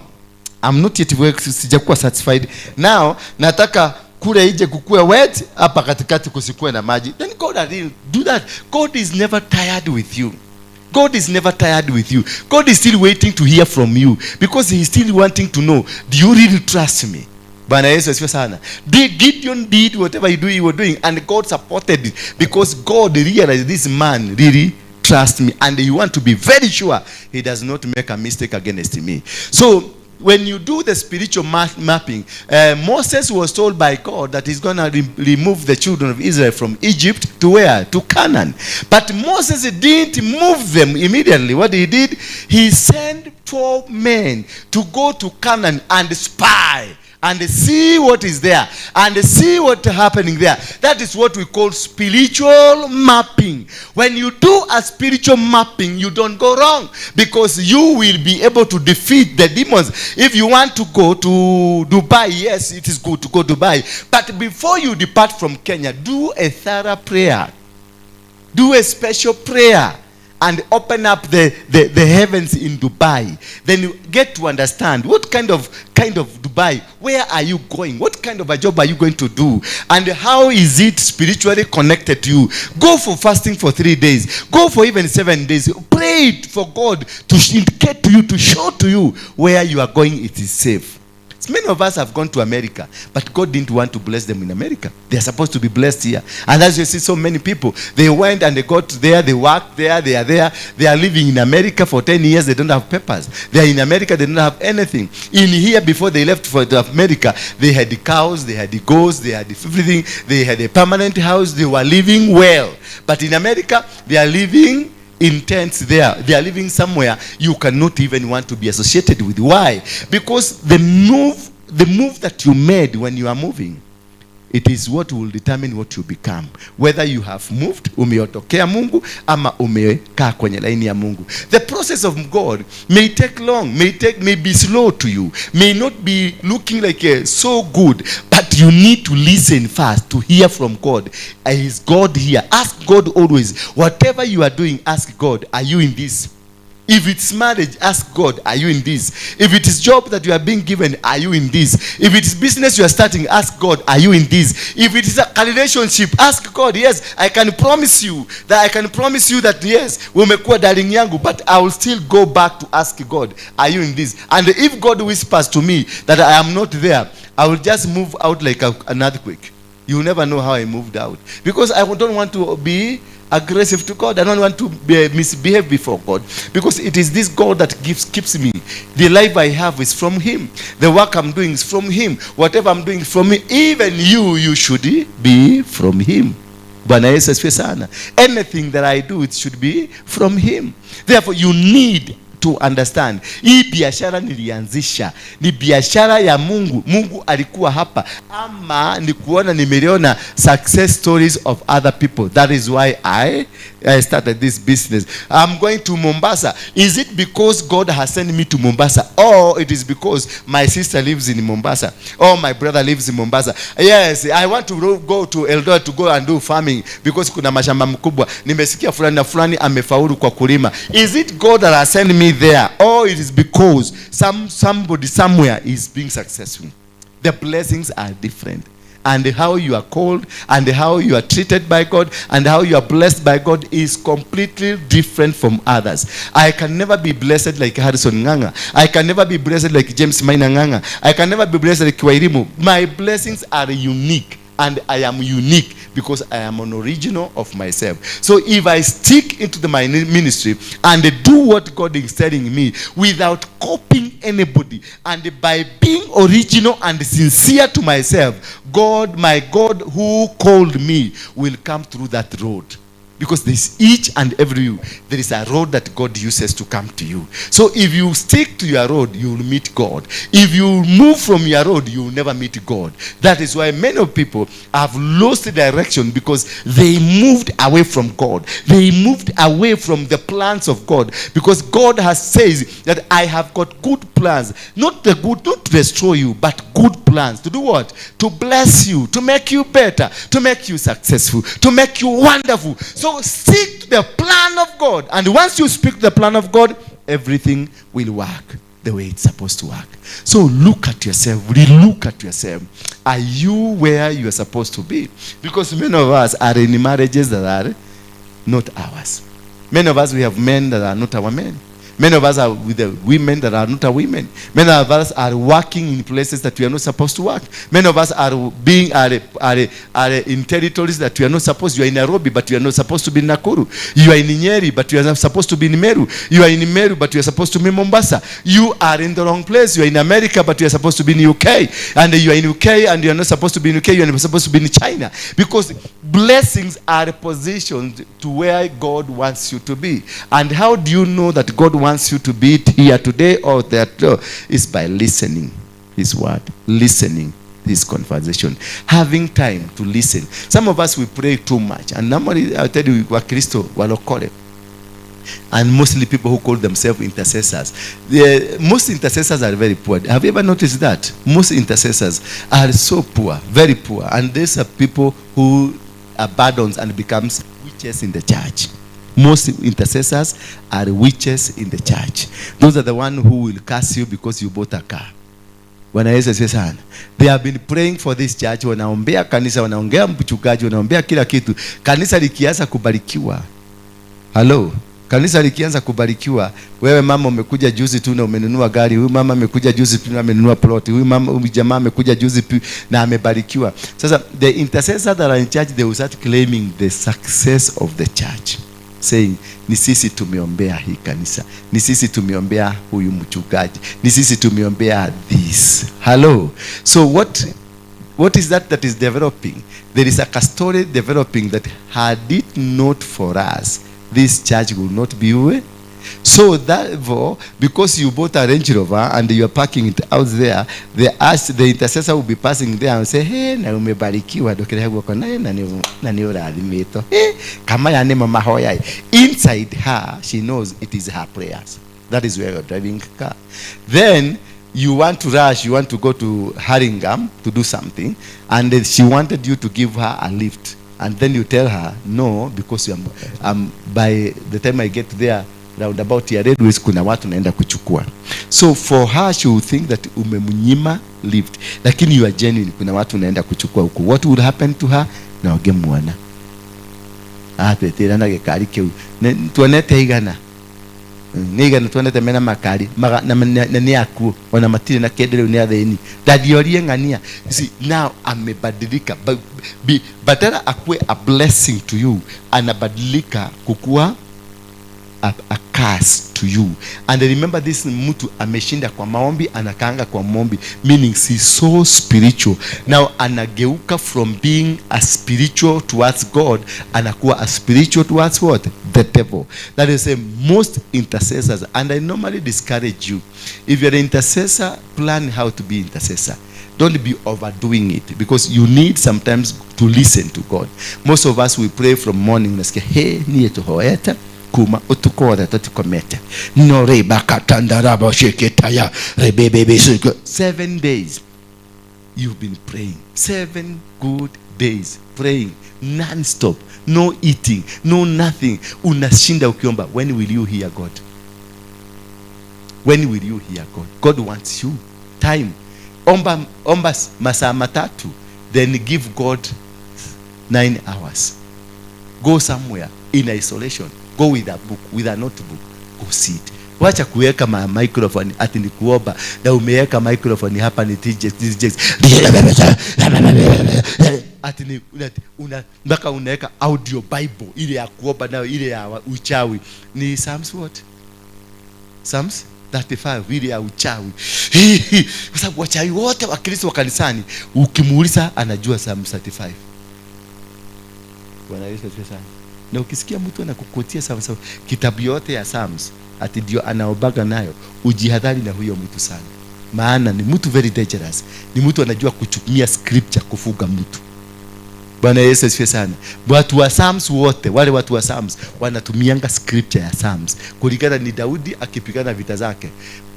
I'm not yet work, sijakuwa satisfied. Now nataka kule ije kukue wet, hapa katikati kusikue na maji. Then God didn't do that. God is never tired with you. God is never tired with you. God is still waiting to hear from you, because he is still wanting to know, do you really trust me? Bwana Yesu asifiwe sana. Gideon did whatever he was doing, and God supported it, because God realized this man really trusts me, and he want to be very sure he does not make a mistake against me. So when you do the spiritual mapping, Moses was told by God that he's going to remove the children of Israel from Egypt to where? To Canaan. But Moses didn't move them immediately. What he did, he sent 12 men to go to Canaan and spy and see what is there and see what's happening there. That is what we call spiritual mapping. When you do a spiritual mapping, you don't go wrong, because you will be able to defeat the demons. If you want to go to Dubai, yes, it is good to go to Dubai. But before you depart from Kenya, do a thorough prayer. Do a special prayer and open up the heavens in Dubai. Then you get to understand what kind of Dubai, where are you going? What kind of a job are you going to do? And how is it spiritually connected to you? Go for fasting for 3 days. Go for even 7 days. Pray for God to indicate to you, to show to you where you are going, it is safe. Many of us have gone to America, but God didn't want to bless them in America. They are supposed to be blessed here. And as you see, so many people, they went and they got there, they worked there, they are there. They are living in America for 10 years, they don't have papers. They are in America, they don't have anything. In here, before they left for America, they had the cows, they had the goats, they had everything. They had a permanent house, they were living well. But in America, they are living in tents there. They are living somewhere you cannot even want to be associated with. Why? Because the move that you made when you are moving, it is what will determine what you become. Whether you have moved, umeotokea Mungu, ama umekaa kwenye laini ya Mungu. The process of God may take long, may be slow to you, may not be looking like so good, but you need to listen first to hear from God. Is God here? Ask God always. Whatever you are doing, ask God, are you in this? If it's marriage, ask God, are you in this? If it is job that you are being given, are you in this? If it is business you are starting, ask God, are you in this? If it is a relationship, ask God, yes, I can promise you that yes, umekuwa darling yangu, but I will still go back to ask God, are you in this? And if God whispers to me that I am not there, I will just move out like an earthquake. You never know how I moved out. Because I don't want to be aggressive to God. I don't want to misbehave before God, because it is this God that keeps me. The life I have is from Him. The work I'm doing is from Him. Whatever I'm doing is from Him. Even you should be from Him. Bwana Yesu asifiwe sana. Anything that I do, it should be from Him. Therefore, you need to understand, hii biashara nilianzisha ni biashara ya Mungu. Mungu alikuwa hapa, ama ni kuona nimeliona success stories of other people. That is why I started this business. I'm going to Mombasa. Is it because God has sent me to Mombasa, or it is because my sister lives in Mombasa, or my brother lives in Mombasa? Yes, I want to go to Eldoret to go and do farming because kuna mashamba mkubwa. Nimesikia fulani na fulani amefaulu kwa kulima. Is it God that has sent me there, or it is because somebody somewhere is being successful? The blessings are different. And how you are called, and how you are treated by God, and how you are blessed by God is completely different from others. I can never be blessed like Harrison Nganga. I can never be blessed like James Maina Nganga. I can never be blessed like Wairimu. My blessings are unique, and I am unique because I am an original of myself. So if I stick into my ministry and do what God is telling me without copying anybody, and by being original and sincere to myself, God, my God who called me, will come through that road. Because there's each and every you, there is a road that God uses to come to you. So if you stick to your road, you will meet God. If you move from your road, you will never meet God. That is why many of people have lost direction, because they moved away from God. They moved away from the plans of God. Because God has says that I have got good plans. Not the good, not to destroy you, but good plans. To do what? To bless you, to make you better, to make you successful, to make you wonderful. So stick to the plan of God. And once you speak to the plan of God, everything will work the way it's supposed to work. So look at yourself. Relook at yourself. Are you where you are supposed to be? Because many of us are in marriages that are not ours. Many of us, we have men that are not our men. Many of us are with the women that are not our women. Many of us are working in places that we are not supposed to work. Many of us are being are in territories that we are not supposed. You are in Nairobi, but you are not supposed to be in Nakuru. You are in Nyeri, but you are not supposed to be in Meru. You are in Meru, but you are supposed to be in Mombasa. You are in the wrong place. You are in America, but you are supposed to be in UK. And you are in UK, and you are not supposed to be in UK. You are supposed to be in China. Because blessings are positioned to where God wants you to be. And how do you know that God wants you to be here today or there? Is by listening his word, listening this conversation, having time to listen. Some of us, we pray too much. And normally, I tell you, Wakristo walokole, and mostly people who call themselves intercessors. Most intercessors are very poor. Have you ever noticed that? Most intercessors are so poor, very poor. And these are people who abandons and becomes witches in the church. Most intercessors are witches in the church. Those are the ones who will curse you because you bought a car. Bwana Yesu asifiwe sana. They have been praying for this church. Wanaombea kanisa, wanaombea mchungaji, wanaombea kila kitu. Kanisa likianza kubarikiwa. Hello. Kanisa likianza kubarikiwa, wewe mama umekuja juzi tu na umenunua gari, huyu mama amekuja juzi tu na amenunua plot, huyu mama, huyu jamaa amekuja juzi tu na amebarikiwa. Sasa the intercessor that are in church, they will start claiming the success of the church, saying ni sisi tumeombea hii kanisa, ni sisi tumeombea huyu mchungaji, ni sisi tumeombea this. Hello. So what is that that is developing? There is a story developing that had it not for us, this church will not be where. So therefore, because you bought a Range Rover and you are parking it out there, the intercessor will be passing there and say, "Hey, na umebarikiwa ndukire guoko na ni ũrathimĩtwo. Hey, kama ya nĩmo mahoya." Inside her, she knows it is her prayers. That is where you're driving car. Then you want to rush, you want to go to Hurlingham to do something, and then she wanted you to give her a lift. And then you tell her, "No, because by the time I get there, roundabout ya Redways, kuna watu naenda kuchukua." So for her, she will think that umemnyima lift. Lakini you are genuine, kuna watu naenda kuchukua huku. What would happen to her? Na ũngĩmuona. Atwĩtĩra na gĩkari kĩu. Tuonete igana. Nĩ igana tuonete mena makari na nĩ akuo ona matirĩ na kĩndũ rĩu nĩ athĩni ndangĩorie ng'ania. You see, now amebadilika. Badala akuwe a blessing to you, anabadilika kukuwa a curse to you. And remember, this mtu ameshinda kwa maombi, anakaanga kwa maombi, meaning he's so spiritual. Now anageuka from being a spiritual towards God, anakuwa a spiritual towards what? The devil. That is a most intercessors, and I normally discourage you, if you're an intercessor, plan how to be intercessor. Don't be overdoing it, because you need sometimes to listen to God. Most of us, we pray from morning, unasikia, "Hey, niĩ tũhoete kuma utuko wothe tũtikomete no rebakatandaraba sheketaya rebebebe." 7 days you've been praying, 7 good days praying non-stop, no eating, no nothing, unashinda ukiomba. When will you hear God? When will you hear God? God wants you time. Omba, omba masaa 3, then give God 9 hours. Go somewhere in isolation. Go with a book, with a notebook. Go sit. Wacha kuweka ma microphone ati ni kuomba, na umeweka microphone hapa ni DJ, DJ, ati ni una mpaka unaweka audio Bible ile ya kuomba nayo, ile ya uchawi, ni Psalms what? Psalms 35, ile ya uchawi, kwa sababu wachawi wote wa Kristo wa kanisani ukimuuliza anajua Psalms 35. Bwana Yesu asifiwe sana. Na ukisikia mtu anakuquotia sawa sawa kitabu yote ya Psalms ati ndio anaombaga nayo, ujihadhari na huyo mtu sana, maana ni mtu very dangerous. Ni mtu anajua kutumia scripture kufunga mtu. Bwana Yesu asifiwe sana. Watu wa Psalms wote, wale watu wa Psalms wanatumianga scripture ya Psalms. Kulingana ni Daudi akipigana vita zake.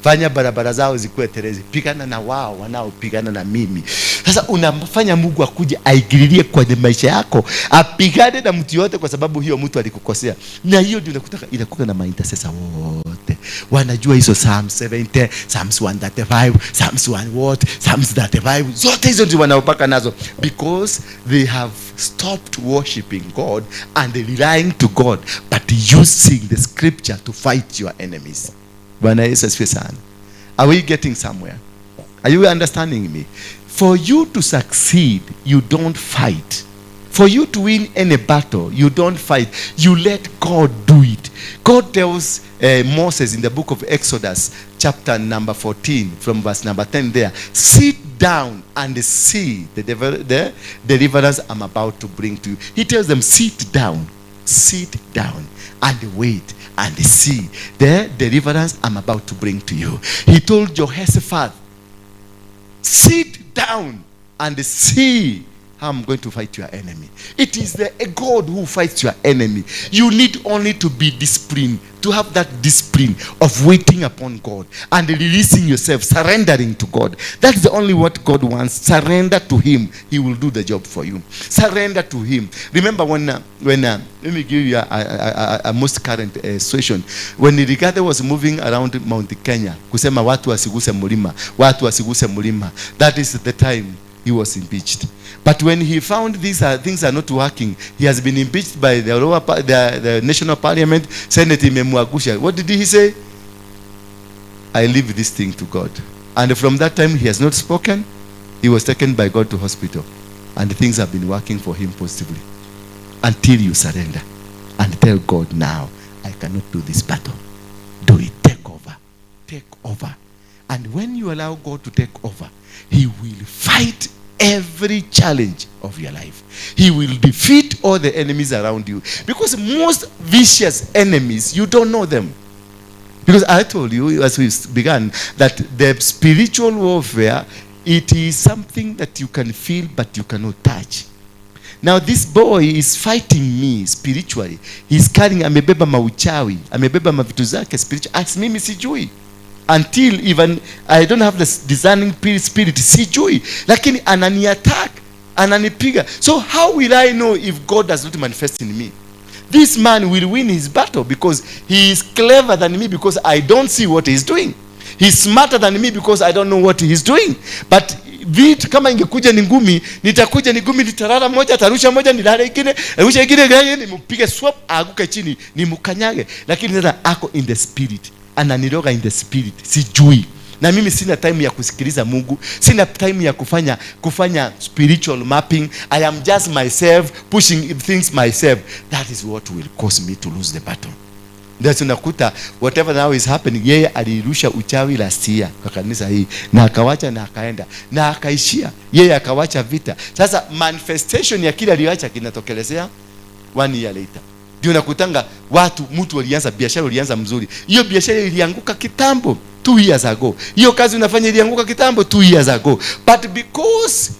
Fanya barabara zao zikuwe telezi, pigana na wao wanaopigana na mimi. Sasa unamfanya Mungu akuje aingililie kwenye maisha yako, apigane na mtu yote, kwa sababu hiyo mtu alikukosea. Na hiyo ndio inakuta inakuwa na maintercessor wote wanajua hizo Psalms 70, Psalms 135, Psalms 1 what, Psalms 35, zote hizo ndio wanaopaka nazo because they have stopped worshiping God and relying to God, but using the scripture to fight your enemies. Bwana Yesu asifiwe sana. Are we getting somewhere? Are you understanding me? For you to succeed, you don't fight. For you to win any battle, you don't fight. You let God do it. God tells Moses in the book of Exodus, chapter number 14, from verse number 10 there, "Sit down and see the deliverance I'm about to bring to you." He tells them, Sit down and wait and see the deliverance I'm about to bring to you." He told Jehoshaphat, "Sit down and see how I'm going to fight your enemy." It is the God who fights your enemy. You need only to be disciplined, to have that discipline of waiting upon God and releasing yourself, surrendering to God. That's the only what God wants. Surrender to Him. He will do the job for you. Surrender to Him. Remember when, let me give you a most current situation. When Rigathi was moving around Mount Kenya, kusema watu wasiguse mlima, watu wasiguse mlima. That is the time he was impeached. But when he found things are not working, he has been impeached by the national parliament, Senate imemwangusha. What did he say? "I leave this thing to God." And from that time, he has not spoken. He was taken by God to hospital. And things have been working for him positively. Until you surrender and tell God, "Now, I cannot do this battle. Do it. Take over. Take over." And when you allow God to take over, He will fight every challenge of your life. He will defeat all the enemies around you. Because most vicious enemies, you don't know them. Because I told you as we began that the spiritual warfare, it is something that you can feel but you cannot touch. Now this boy is fighting me spiritually. He's carrying, amebeba mauchawi, amebeba mavitu zake spiritual. As mimi sijui. Until even I don't have the discerning spirit, sijui. Lakini anani attack, ananipiga. So how will I know if God does not manifest in me? This man will win his battle because he is clever than me, because I don't see what he's doing. He's smarter than me because I don't know what he's doing. But vitu kama ingekuja ni ngumi, nitakuja ni ngumi, nitarara moja, tarusha moja, nilale ingine, arusha ingine, ingine, nimpige swap, aanguke chini, nimkanyage. Lakini sasa ako in the spirit, ananiroga in the spirit, sijui. Na mimi sina time ya kusikiliza Mungu, sina time ya kufanya spiritual mapping. I am just myself pushing things myself. That is what will cause me to lose the battle. Ndio tunakuta whatever now is happening, yeye alirusha uchawi last year kwa kanisa hii na akawacha na akaenda na akaishia, yeye akawacha vita. Sasa manifestation ya kile aliyoacha kinatokelezea one year later. Ndio nakutanga watu, mtu alianza biashara, ulianza mzuri, hiyo biashara ilianguka kitambo 2 years ago. Hiyo kazi unafanya ilianguka kitambo 2 years ago, but because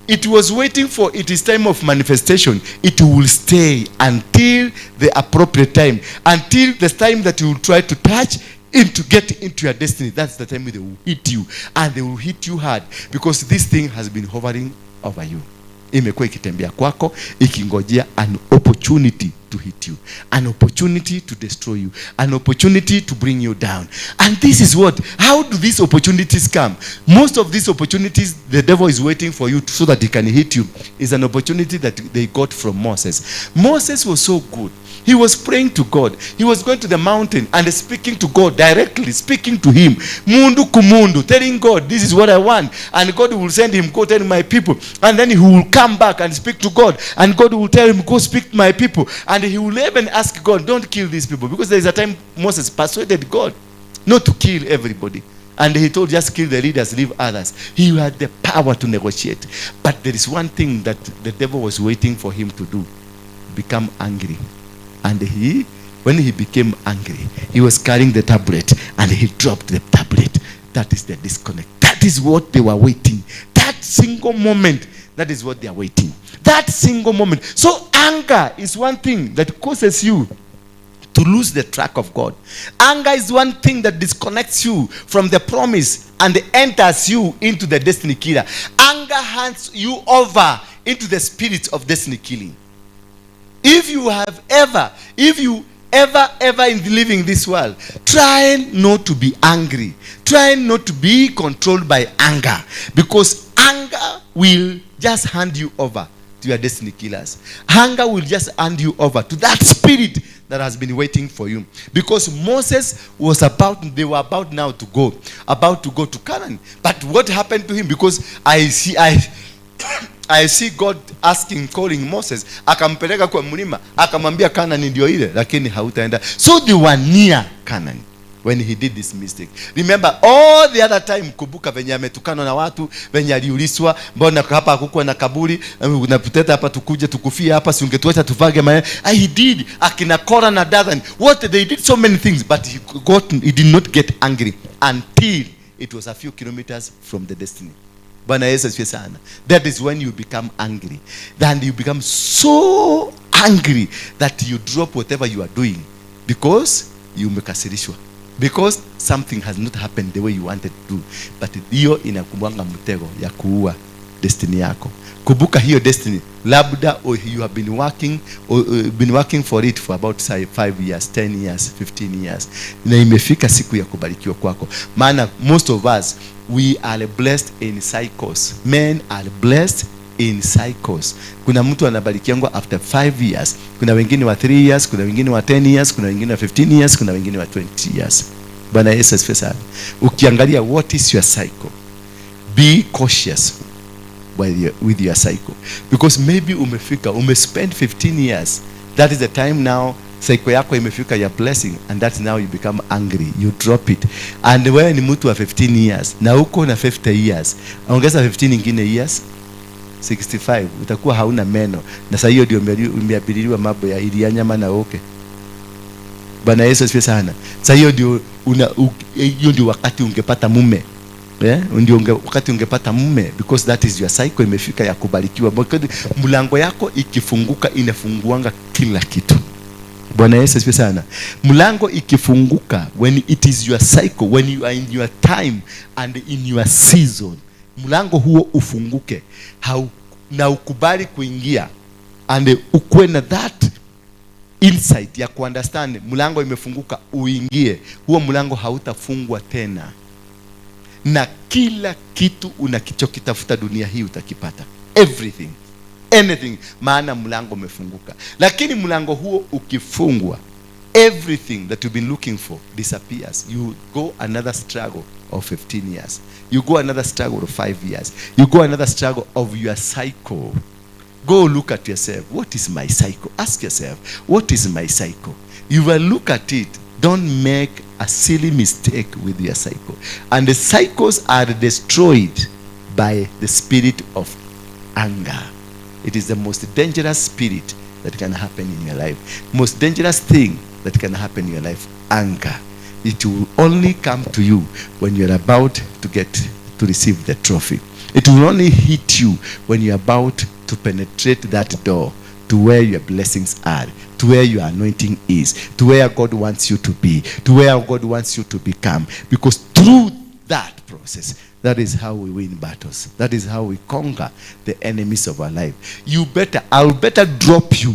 it was waiting for its time of manifestation, it will stay until the appropriate time, until the time that you will try to touch into get into your destiny. That's the time they will hit you, and they will hit you hard because this thing has been hovering over you. Imekuwa ikitembea kwako ikingojea an opportunity to hit you, an opportunity to destroy you, an opportunity to bring you down. And this is what how do these opportunities come? Most of these opportunities the devil is waiting for you so that he can hit you is an opportunity that they got from Moses. Moses was so good. He was praying to God. He was going to the mountain and speaking to God directly, speaking to him, mundu kumundu, telling God, "This is what I want." And God will send him, "Go tell my people." And then he will come back and speak to God. And God will tell him, "Go speak to my people." And he will even ask God, "Don't kill these people." Because there is a time Moses persuaded God not to kill everybody. And he told, "Just kill the leaders, leave others." He had the power to negotiate. But there is one thing that the devil was waiting for him to do: become angry. And he, when he became angry, he was carrying the tablet and he dropped the tablet. That is the disconnect. That is what they were waiting. That single moment, that is what they are waiting. That single moment. So anger is one thing that causes you to lose the track of God. Anger is one thing that disconnects you from the promise and enters you into the destiny killer. Anger hands you over into the spirit of destiny killing. If you have ever, if you ever, ever in living this world, try not to be angry. Try not to be controlled by anger, because anger will just hand you over to your destiny killers. Anger will just hand you over to that spirit that has been waiting for you. Because Moses was about, they were about now to go, about to go to Canaan. But what happened to him? Because I see God asking, calling Moses, akampeleka kwa mlima, akamwambia Canaan ndio ile, lakini hautaenda. So they were near Canaan when he did this mistake. Remember all the other time, kumbuka venye ametukanwa na watu, venye aliulizwa, mbona hapa hakukuwa na kaburi, unatuleta hapa tukuje tukufie hapa, si ungetuacha tuvage mae. Ah, he did. Akina Korah na Dathan, what they did, so many things, but he did not get angry until it was a few kilometers from the destiny. Bwana Yesu asifiwe sana. That is when you become angry. Then you become so angry that you drop whatever you are doing because you umekasirishwa. Because something has not happened the way you wanted to do. But hiyo inakuwanga mtego ya kuua destiny yako. Kumbuka hiyo destiny, labda or you have been working or, been working for it for about, say, 5 years, 10 years, 15 years. Na imefika siku ya kubarikiwa kwako. Maana most of us, we are blessed in cycles. Men are blessed in cycles. Kuna mtu anabarikiangwa after 5 years, kuna wengine wa 3 years, kuna wengine wa 10 years, kuna wengine wa 15 years, kuna wengine wa 20 years. Bwana Yesu asifiwe sana. Ukiangalia what is your cycle, be cautious with your cycle, because maybe umefika, umespend 15 years. That is the time now cycle yako imefika ya blessing, and that's now you become angry, you drop it. And wewe ni mtu wa 15 years na uko na 50 years, ongeza 15 ingine years, 65, utakuwa hauna meno, na saa hiyo ndio umeabiliwa mambo ya ilia nyama na oke. Bwana Yesu asifiwe sana. Saa hiyo ndio hiyo ndio wakati ungepata mume. Yeah? Ndio wakati ungepata mume, because that is your cycle imefika ya kubarikiwa. Because mlango yako ikifunguka, inafunguanga kila kitu. Bwana Yesu asifiwe sana. Mlango ikifunguka, when it is your cycle, when you are in your time and in your season, mlango huo ufunguke na ukubali kuingia and ukuwe na that insight ya kuunderstand mlango imefunguka, uingie, huo mlango hautafungwa tena, na kila kitu unachokitafuta dunia hii utakipata, everything, anything, maana mlango umefunguka. Lakini mlango huo ukifungwa, everything that you've been looking for disappears. You go another struggle of 15 years, you go another struggle of 5 years, you go another struggle of your cycle. Go look at yourself. What is my cycle? Ask yourself, what is my cycle? You will look at it. Don't make a silly mistake with your cycle. And the cycles are destroyed by the spirit of anger. It is the most dangerous spirit that can happen in your life. Most dangerous thing that can happen in your life, anger. It will only come to you when you're about to get to receive the trophy. It will only hit you when you're about to penetrate that door to where your blessings are, to where your anointing is, to where God wants you to be, to where God wants you to become. Because through that process, that is how we win battles. That is how we conquer the enemies of our life. I'll better drop you.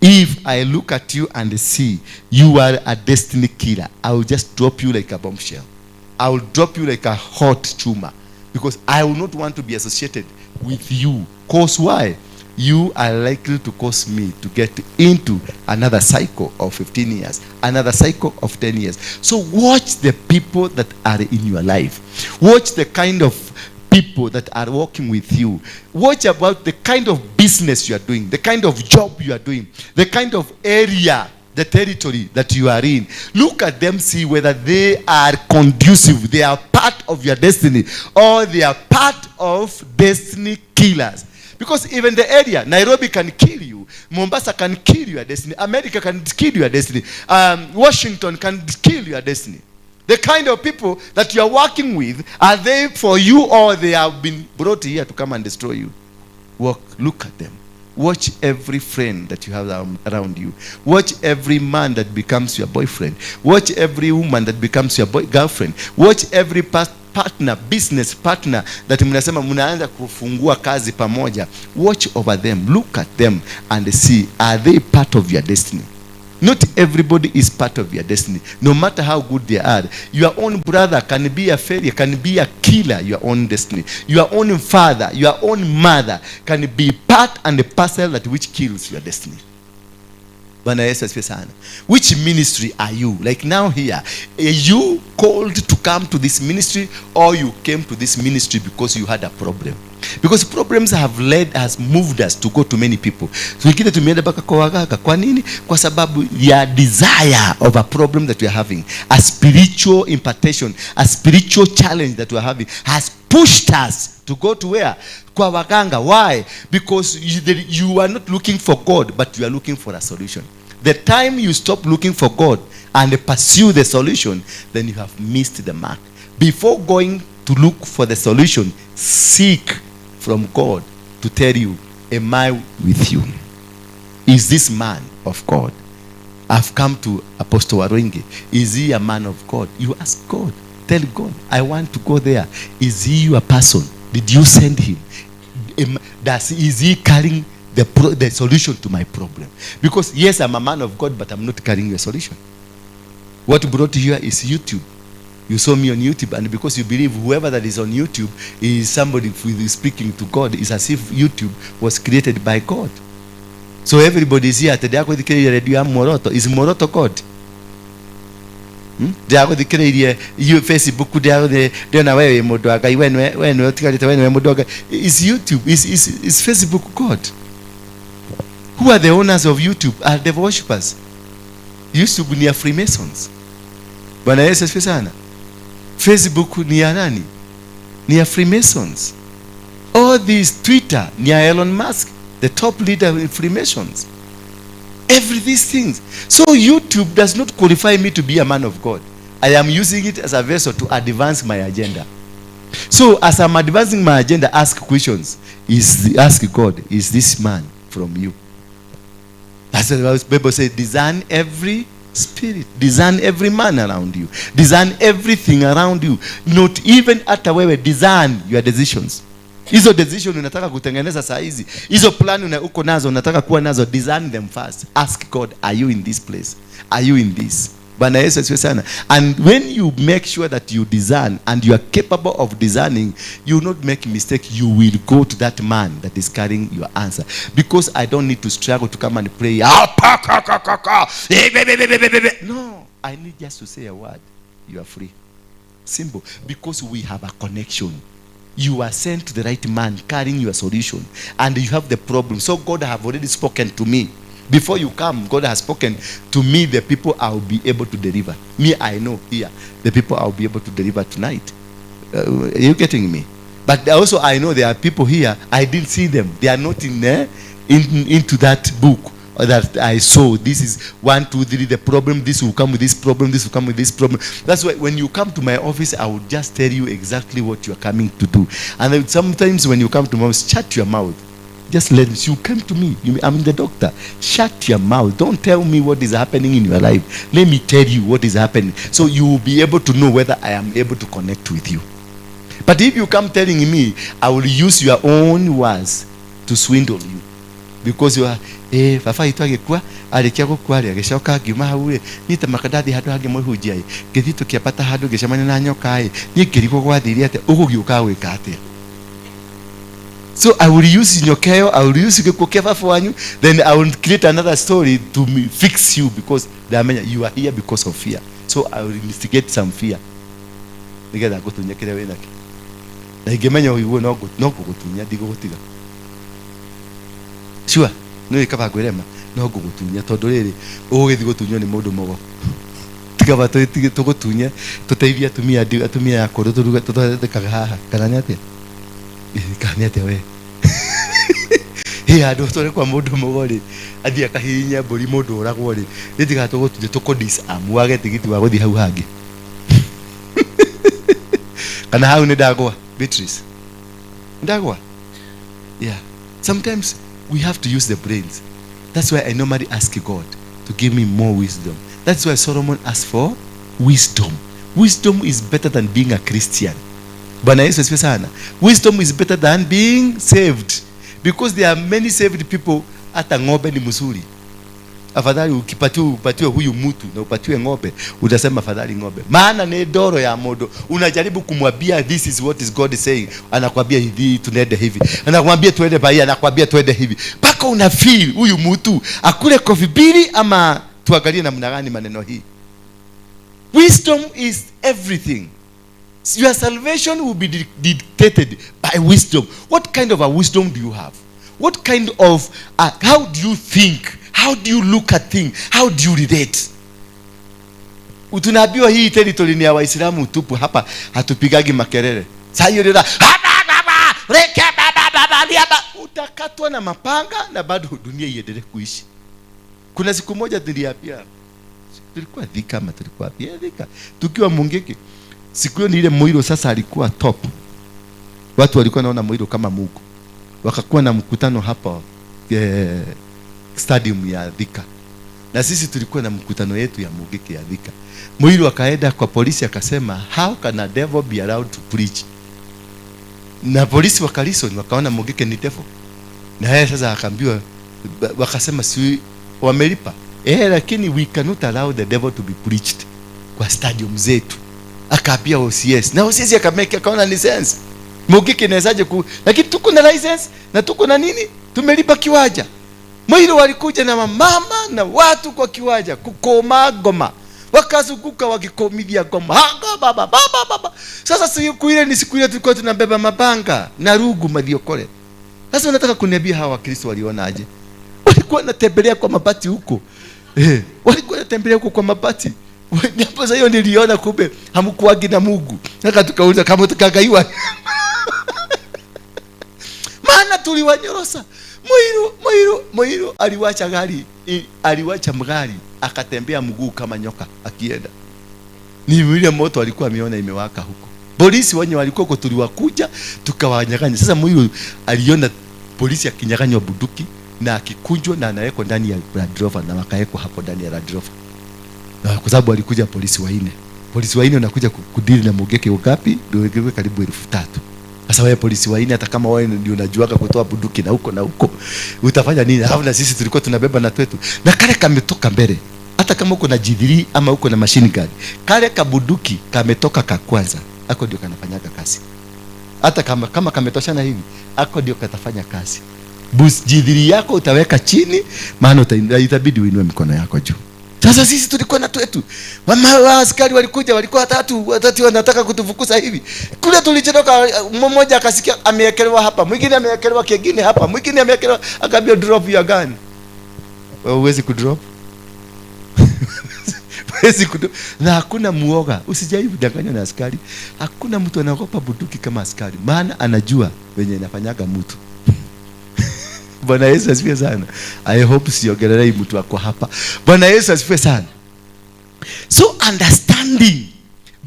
If I look at you and see you are a destiny killer, I will just drop you like a bombshell. I will drop you like a hot tumor, because I will not want to be associated with you. 'Cause why? You are likely to cause me to get into another cycle of 15 years, another cycle of 10 years. So watch the people that are in your life. Watch the kind of people that are working with you. Watch about the kind of business you are doing, the kind of job you are doing, the kind of area, the territory that you are in. Look at them, see whether they are conducive, they are part of your destiny, or they are part of destiny killers. Because even the area, Nairobi can kill you. Mombasa can kill your destiny. America can kill your destiny. Washington can kill your destiny. The kind of people that you are working with, are they for you or they have been brought here to come and destroy you? Look at them. Watch every friend that you have around you. Watch every man that becomes your boyfriend. Watch every woman that becomes your girlfriend. Watch every partner, business partner that mnasema mnaanza kufungua kazi pamoja. Watch over them. Look at them and see, are they part of your destiny? Not everybody is part of your destiny, no matter how good they are. Your own brother can be a failure, can be a killer, your own destiny. Your own father, your own mother can be part and the parcel that which kills your destiny. Bwana Yesu asifiwe sana. Which ministry are you? Like now here, are you called to come to this ministry, or you came to this ministry because you had a problem? Because problems have led has moved us to go to many people. So wengine tumeenda mpaka kwa waganga. Kwa nini? Kwa sababu ya desire of a problem that we are having. A spiritual impartation, a spiritual challenge that we are having has pushed us to go to where? Kwa waganga. Why? Because you are not looking for God, but you are looking for a solution. The time you stop looking for God and pursue the solution, then you have missed the mark. Before going to look for the solution, seek from God to tell you, am I with you? Is this man of God? I've come to Apostle Waruinge. Is he a man of God? You ask God. Tell God, I want to go there. Is he your person? Did you send him? Is he carrying the solution to my problem? Because yes, I'm a man of God, but I'm not carrying your solution. What brought you here is YouTube. You saw me on YouTube, and because you believe whoever that is on YouTube is somebody who is speaking to God, it's as if YouTube was created by God. So everybody is here. Atĩ ndĩragũthikĩrĩria radio ya Muoroto. Is Muoroto God? Ndĩragũthikĩrĩirie you Facebook, ndĩrona we wĩ mũndũ wa Ngai, we nĩwe ũtigarĩte, we nĩwe mũndũ wa Ngai. Is YouTube, is Facebook God? Who are the owners of YouTube? Are the worshippers. YouTube ni ya Freemasons. Bwana Yesu asifiwe sana. Facebook ni ya nani? Ni ya Freemasons. All these, Twitter ni ya Elon Musk, the top leader in Freemasons. Every these things. So YouTube does not qualify me to be a man of God. I am using it as a vessel to advance my agenda. So as I'm advancing my agenda, ask questions. Ask God, is this man from you? That's what the Bible says, discern every spirit, discern every man around you, discern everything around you. Not even hata wewe, discern your decisions. Hizo decision unataka kutengeneza saa hizi, hizo plan uko nazo, unataka kuwa nazo, discern them first. Ask God, are you in this place? Are you in this? Bwana Yesu asifiwe sana. And when you make sure that you discern and you are capable of discerning, you will not make mistake. You will go to that man that is carrying your answer. Because I don't need to struggle to come and pray. Ah, pa, ka, ka, ka, ka. Eh, be, be, be, be, be, be. No, I need just to say a word. You are free. Simple. Because we have a connection. You are sent to the right man carrying your solution, and you have the problem. So God have already spoken to me. Before you come, God has spoken to me, the people I will be able to deliver. Me, I know here, the people I will be able to deliver tonight. Are you getting me? But also I know there are people here, I didn't see them. They are not in there, into that book that I saw. This is 1, 2, 3, the problem. This will come with this problem. This will come with this problem. That's why when you come to my office, I will just tell you exactly what you are coming to do. And then sometimes when you come to my office, shut your mouth. Just let me. You came to me. I'm the doctor. Shut your mouth. Don't tell me what is happening in your life. Let me tell you what is happening. So you will be able to know whether I am able to connect with you. But if you come telling me, I will use your own words to swindle you. Because you are, baba itũ agĩkua, arĩkia gũkua rĩ, agĩcoka ngiuma hau rĩ, niĩ ta maka ndathiĩ handũ hangĩ mũhunjia ĩ, ngĩthiĩ tũkĩambata handũ ngĩcemania na nyoka ĩ, niĩ ngĩrigwo gwathire atĩa, ũgũgĩũka gwĩka atĩa? So I will use nyoka ĩyo, I will use gĩkuũ kĩa baba wanyu, then I will create another story to fix you, because ndamenya you are here because of fear. So I will instigate some fear. Nĩgetha ngũtunye kĩrĩa wĩnakĩo. Na ingĩmenya ũguo no ngũgũtunya, ndigũgũtiga. Sure, nĩ kaba ngwĩrema, no ngũgũtunya tondũ rĩrĩ ũgũgĩthiĩ gũtunywo nĩ mũndũ mũgo. Tigaba tũgũtunye tũteithie atumia atumia akũrũ tũthondekaga haha, kana nĩ atĩa? Ĩ, kana nĩ atĩa we? Hĩ, handũ ũtware kwa mũndũ mũgo rĩ, athiĩ akahihinye mbũri mũndũ ũragwo rĩ, nĩ tiga tũgũtinde tũkũ disarm wage tigiti wa gũthiĩ hau hangĩ. Kana hau nĩ ndagwa, Beatrice? Ndagwa? Yeah. Sometimes we have to use the brains. That's why I normally ask God to give me more wisdom. That's why Solomon asked for wisdom. Wisdom is better than being a Christian. Bwana Yesu asifiwe sana. Wisdom is better than being saved. Because there are many saved people, hata ng'ombe ni mzuri. Afadhali ukipatiwa upatiwe huyu mtu na upatiwe ng'ombe, utasema afadhali ng'ombe. Maana ni ndoro ya mundu. Unajaribu kumwambia this is what is God saying, anakwambia hivi tunaende hivi. Anakwambia tuende bai, anakwambia tuende hivi. Mpaka una feel huyu mtu akule kofi mbili ama tuangalie namna gani maneno hii. Wisdom is everything. Your salvation will be dictated by wisdom. What kind of a wisdom do you have? What kind of, how do you think? How do you look at things? How do you relate? Tunaambiwa hii territory ni ya Waislamu tupu hapa, hatupigagi makelele. Sasa hiyo ndio utakatwa na mapanga na bado dunia iendelee kuishi. Kuna siku moja tuliambia, tulikuwa Thika ama tulikuwa wapi? Thika. Tukiwa Mungiki. Siku hiyo ni ile Muiru sasa alikuwa top. Watu walikuwa naona Muiru kama Mungu. Wakakuwa na mkutano hapa stadium ya Thika. Na sisi tulikuwa na mkutano yetu ya Mungiki ya Thika. Muiru akaenda kwa polisi akasema, how can a devil be allowed to preach? Na polisi wakareason, wakaona Mungiki ni devil. Na yeye sasa akaambiwa, wakasema si wamelipa. Lakini we cannot allow the devil to be preached kwa stadium zetu. Akaambia OCS. Na OCS akamake, akaona ni sense. Mungiki inawezaje ku, lakini tuko na license na tuko na nini? Tumelipa kiwanja. Muiru walikuja na mamama na watu kwa kiwanja kukoma ngoma. Wakazunguka wakikomithia ngoma. Hanga baba baba baba. Sasa siku ile ni siku ile tulikuwa tunabeba mabanga na rugu mathiokore. Sasa unataka kuniambia hawa Wakristo walionaje? Walikuwa wanatembelea kwa mabati huko. Walikuwa wanatembelea huko kwa mabati. Hapo sasa hiyo niliona kumbe hamkuagi na Mungu. Sasa tukauliza kama tukagaiwa. Maana tuliwanyorosa. Muiru aliwacha gari, aliwacha mgari akatembea mguu kama nyoka akienda. Ni yule moto alikuwa ameona imewaka huko. Polisi wenye walikuwa huko tuliwakuja tukawanyang'anya. Sasa Muiru aliona polisi akinyang'anywa bunduki na akikunjwa na anawekwa ndani ya Land Rover na wakawekwa hapo ndani ya Land Rover. Na kwa sababu alikuja polisi wanne. Polisi wanne wanakuja kudili na Mungiki ugapi? Ndio karibu 3000. Sasa wewe polisi wanne, hata kama wewe ndio unajuaga kutoa bunduki na huko na huko, utafanya nini? Alafu na sisi tulikuwa tunabeba na twetu. Na kale kametoka mbele. Hata kama uko na G3 ama uko na machine gun, kale kabunduki kametoka ka kwanza, ako ndio kanafanyaga kazi. Hata kama kametoshana hivi, ako ndio katafanya kazi. Bus G3 yako utaweka chini, maana itabidi uinue mikono yako juu. Sasa sisi tulikuwa na twetu. Mama wa askari walikuja, walikuwa watatu wanataka kutufukuza hivi. Kule tulichotoka, mmoja akasikia ameekelewa hapa, mwingine ameekelewa kingine hapa, mwingine ameekelewa, akaambia drop your gun. Wewe huwezi kudrop. Huwezi kudrop. Na hakuna muoga. Usijaribu kudanganywa na askari. Hakuna mtu anaogopa bunduki kama askari, maana anajua wenye inafanyaga mtu. Bwana Yesu asifiwe sana. I hope siongelelei mtu wako hapa. Bwana Yesu asifiwe sana. So understanding,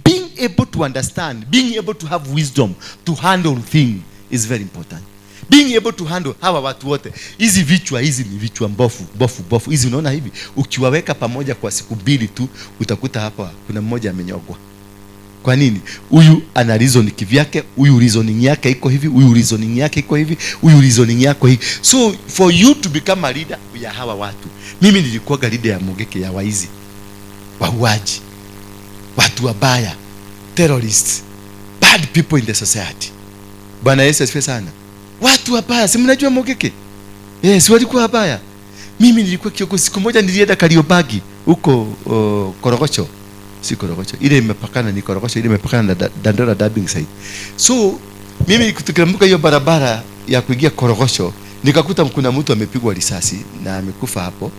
being able to understand, being able to have wisdom to handle things is very important. Being able to handle hawa watu wote. Hizi vichwa hizi ni vichwa mbofu, mbofu, mbofu. Hizi unaona hivi, ukiwaweka pamoja kwa siku mbili tu utakuta hapa kuna mmoja amenyogwa. Kwa nini? Huyu ana reason kivyake, huyu reasoning yake iko hivi, huyu reasoning yake iko hivi, huyu reasoning yako hivi. So for you to become a leader ya hawa watu. Mimi nilikuwa leader ya Mungiki ya waizi, wauaji, watu wabaya, terrorists, bad people in the society. Bwana Yesu asifiwe sana. Watu wabaya, si mnajua Mungiki? Si walikuwa wabaya. Mimi nilikuwa kiongozi. Siku moja nilienda Kariobangi huko Korogocho. Si Korogocho, ile imepakana ni Korogocho, ile imepakana na Dandora dumping site. So mimi tukiamka hiyo barabara ya kuingia Korogocho, nikakuta kuna mtu amepigwa risasi na amekufa hapo.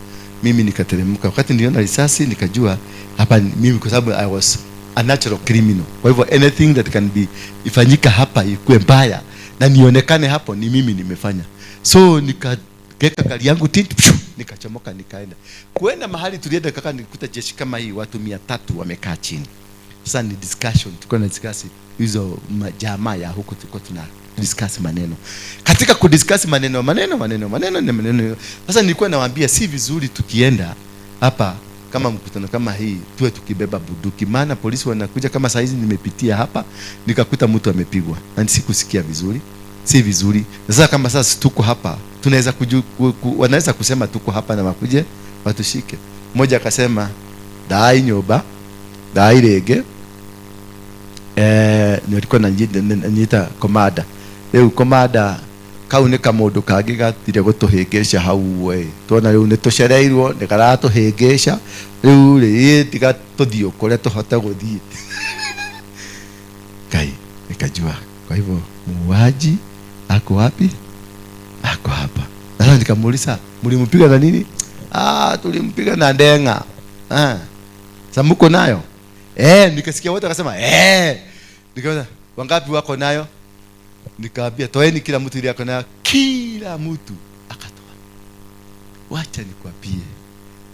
Mimi nikateremka. Wakati niliona risasi nikajua hapa mimi, kwa sababu I was a natural criminal. Kwa hivyo anything that can be ifanyika hapa ikuwe mbaya na nionekane hapo ni mimi nimefanya. So Nikaweka gari yangu tint, pshu, nikachomoka nikaenda. Kuenda mahali tulienda kaka, nilikuta jeshi kama hii, watu 300 wamekaa chini. Sasa ni discussion, tulikuwa na discuss hizo majamaa ya huko, tulikuwa tuna discuss maneno. Katika kudiscuss maneno maneno maneno maneno na maneno. Sasa nilikuwa nawaambia si vizuri tukienda hapa kama mkutano kama hii tuwe tukibeba bunduki, maana polisi wanakuja. Kama saa hizi nimepitia hapa nikakuta mtu amepigwa na sikusikia vizuri, si vizuri. Na sasa kama sasa tuko hapa tunaweza wanaweza kusema tuko hapa na wakuje watushike. Mmoja akasema dai nyoba dai rege, nilikuwa naniita komada riu komada kau nĩ kamũndũ kangĩ gatire gũtũhĩngĩca hau we tuona rĩu nĩ tũcereirwo nĩ karatũhĩngĩca rĩu rĩ ĩ tiga tũthiĩ kũrĩa tũhote gũthiĩ. Ngai, nikajua kwa hivyo muuaji ako wapi? Ako hapa. Sasa nikamuuliza, mlimpiga na nini? Ah, tulimpiga na ndenga. Ah, sasa mko nayo? Nikasikia wote wakasema eh. Nikaona wangapi wako nayo? Nikaambia toeni kila mtu ile yako nayo. Kila mtu akatoa. Wacha nikwambie,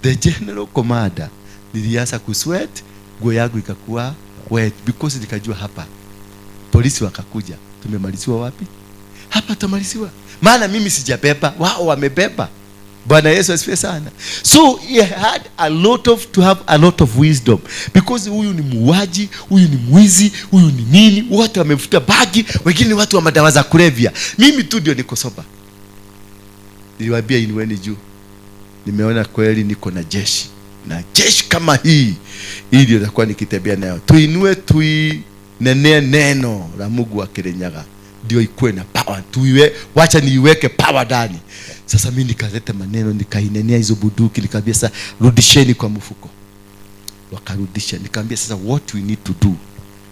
the general commander, nilianza kusweat, nguo yangu ikakuwa wet because nikajua hapa polisi wakakuja, tumemaliziwa wapi? Hapa tumaliziwa. Maana mimi sijabeba, wao wamebeba. Bwana Yesu asifiwe sana. So he had a lot of to have a lot of wisdom because huyu ni muuaji, huyu ni mwizi, huyu ni nini, wote wamevuta bagi, wengine ni watu wa madawa za kulevya. Mimi tu ndio niko sober. Niliwaambia inueni juu. Nimeona kweli niko na jeshi. Na jeshi kama hii, hii ndio nitakuwa nikitembea nayo. Tuinue, tuinenee neno la Mungu wa Kirinyaga. Ndio ikuwe na power. Tuiwe, wacha niiweke power ndani. Sasa mimi nikaleta maneno, nikainenea hizo bunduki, nikamwambia sasa rudisheni kwa mfuko. Wakarudisha. Nikamwambia sasa what we need to do,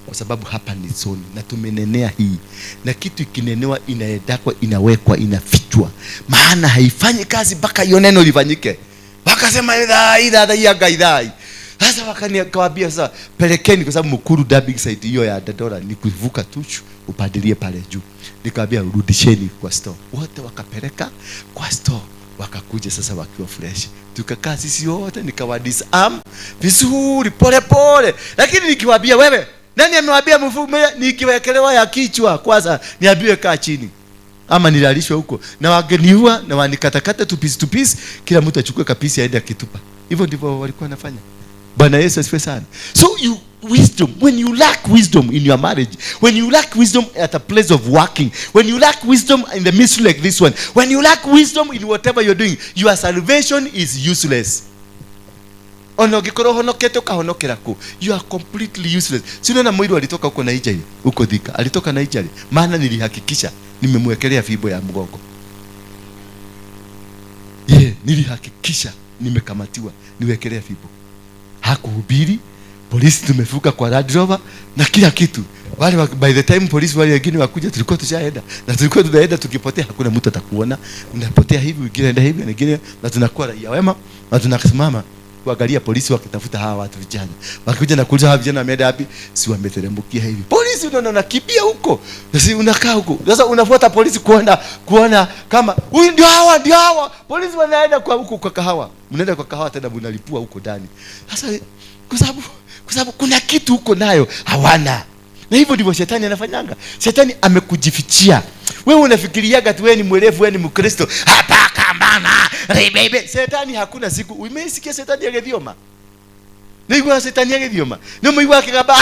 kwa sababu hapa ni zone na tumenenea hii, na kitu ikinenewa inaendakwa, inawekwa, inafichwa, maana haifanyi kazi mpaka hiyo neno lifanyike. Wakasema idha idha idha idha. Sasa wakaniambia sasa pelekeni, kwa sababu Mukuru dumping site hiyo ya Dandora ni kuvuka tu upadilie pale juu. Nikamwambia rudisheni kwa store. Wote wakapeleka kwa store. Wakakuja sasa wakiwa fresh. Tukakaa sisi wote, nikawa disarm vizuri pole pole. Lakini nikiwaambia wewe, nani amewaambia mfume, nikiwekelewa ya kichwa kwanza niambiwe kaa chini. Ama nilalishwe huko na wageniua na wanikatakata tu piece to piece, kila mtu achukue kapisi aende akitupa. Hivyo ndivyo walikuwa wanafanya. Bwana Yesu asifiwe sana. So you wisdom, when you lack wisdom in your marriage, when you lack wisdom at a place of working, when you lack wisdom in the ministry like this one, when you lack wisdom in whatever you're doing, your salvation is useless. Ona ũngĩkorwo ũhonokete ũkahonokera kũ, you are completely useless. Si unaona Mũirũ alitoka huko Nigeria, huko Thika, alitoka Nigeria, maana nilihakikisha nimemwekelea fimbo ya mgongo. Yeah, nilihakikisha nimekamatiwa, niwekelea fimbo. Hakuhubiri, polisi tumefuka kwa Land Rover na kila kitu. Wale by the time polisi wale wengine wakuja tulikuwa tushaenda, na tulikuwa tunaenda tukipotea, hakuna mtu atakuona. Unapotea hivi, wengine anaenda hivi, wengine, na tunakuwa raia wema na tunasimama kuangalia polisi wakitafuta hawa watu vijana. Wakikuja na kuuliza hawa vijana wameenda wapi? Si wameteremkia hivi. Polisi unaona unakimbia huko. Si unakaa huko. Sasa unafuata polisi kuona kama huyu ndio hawa, ndio hawa. Polisi wanaenda kwa huko kwa kahawa. Mnaenda kwa kahawa tena mnalipua huko ndani. Sasa kwa sababu kuna kitu huko nayo hawana. Na hivyo ndivyo shetani anafanyanga. Shetani amekujifichia. Wewe unafikiriaga tu wewe ni mwerevu, wewe ni Mkristo. Hapa kambana, ribebe. Shetani hakuna siku. Umeisikia shetani agithioma? Nĩigua shetani agithioma? Nĩ mũigua akigamba,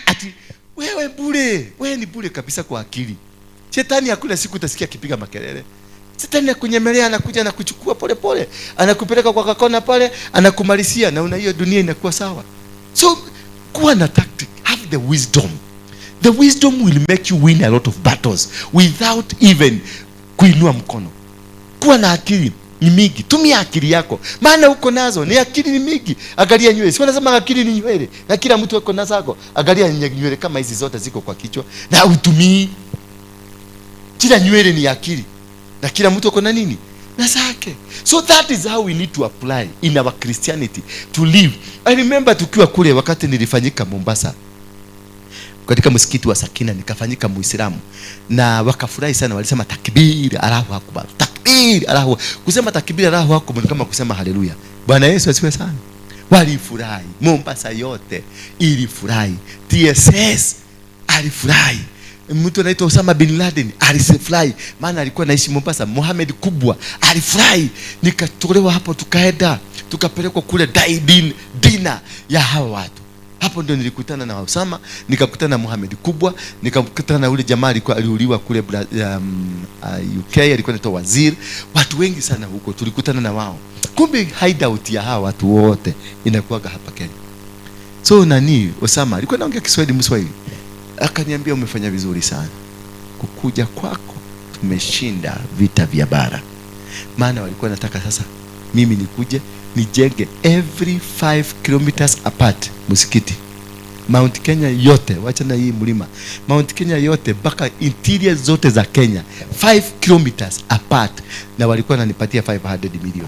ati wewe bure, wewe ni bure kabisa kwa akili. Shetani hakuna siku utasikia akipiga makelele. Shetani akunyemelea, anakuja na kuchukua pole pole, anakupeleka kwa kakona pale, anakumalizia na una hiyo dunia inakuwa sawa. So kuwa na tactic, have the wisdom. The wisdom will make you win a lot of battles without even kuinua mkono. Kuwa na akili ni mingi, tumia akili yako, maana uko nazo, ni akili ni mingi. Angalia nywele, si wanasema akili ni nywele, na kila mtu ako na zako. Angalia nywele kama hizi zote ziko kwa kichwa na utumii. Kila nywele ni akili na kila mtu ako na nini na zake. So that is how we need to apply in our Christianity to live. I remember tukiwa kule wakati nilifanyika Mombasa, Katika msikiti wa Sakina nikafanyika Muislamu na wakafurahi sana, walisema takbir, Allahu akbar, takbir, Allahu. Kusema takbir Allahu akbar ni kama kusema haleluya. Bwana Yesu asifiwe sana. Walifurahi, Mombasa yote ilifurahi, TSS alifurahi, mtu anaitwa Osama bin Laden alifurahi, maana alikuwa anaishi Mombasa. Mohamed Kubwa alifurahi. Nikatolewa hapo, tukaenda tukapelekwa kule dina ya hawa watu. Hapo ndio nilikutana na Osama, nikakutana na Mohamed Kubwa, nikakutana na ule jamaa alikuwa aliuliwa kule UK, alikuwa anaitwa Waziri. Watu wengi sana huko tulikutana na wao. Kumbe hideout ya hawa watu wote inakuwaga hapa Kenya. So nani Osama alikuwa anaongea Kiswahili Mswahili. Akaniambia umefanya vizuri sana. Kukuja kwako tumeshinda vita vya bara. Maana walikuwa nataka sasa mimi nikuje nijenge every 5 kilometers apart msikiti. Mount Kenya yote, wacha na hii mlima. Mount Kenya yote mpaka interior zote za Kenya 5 kilometers apart, na walikuwa wananipatia 500 million.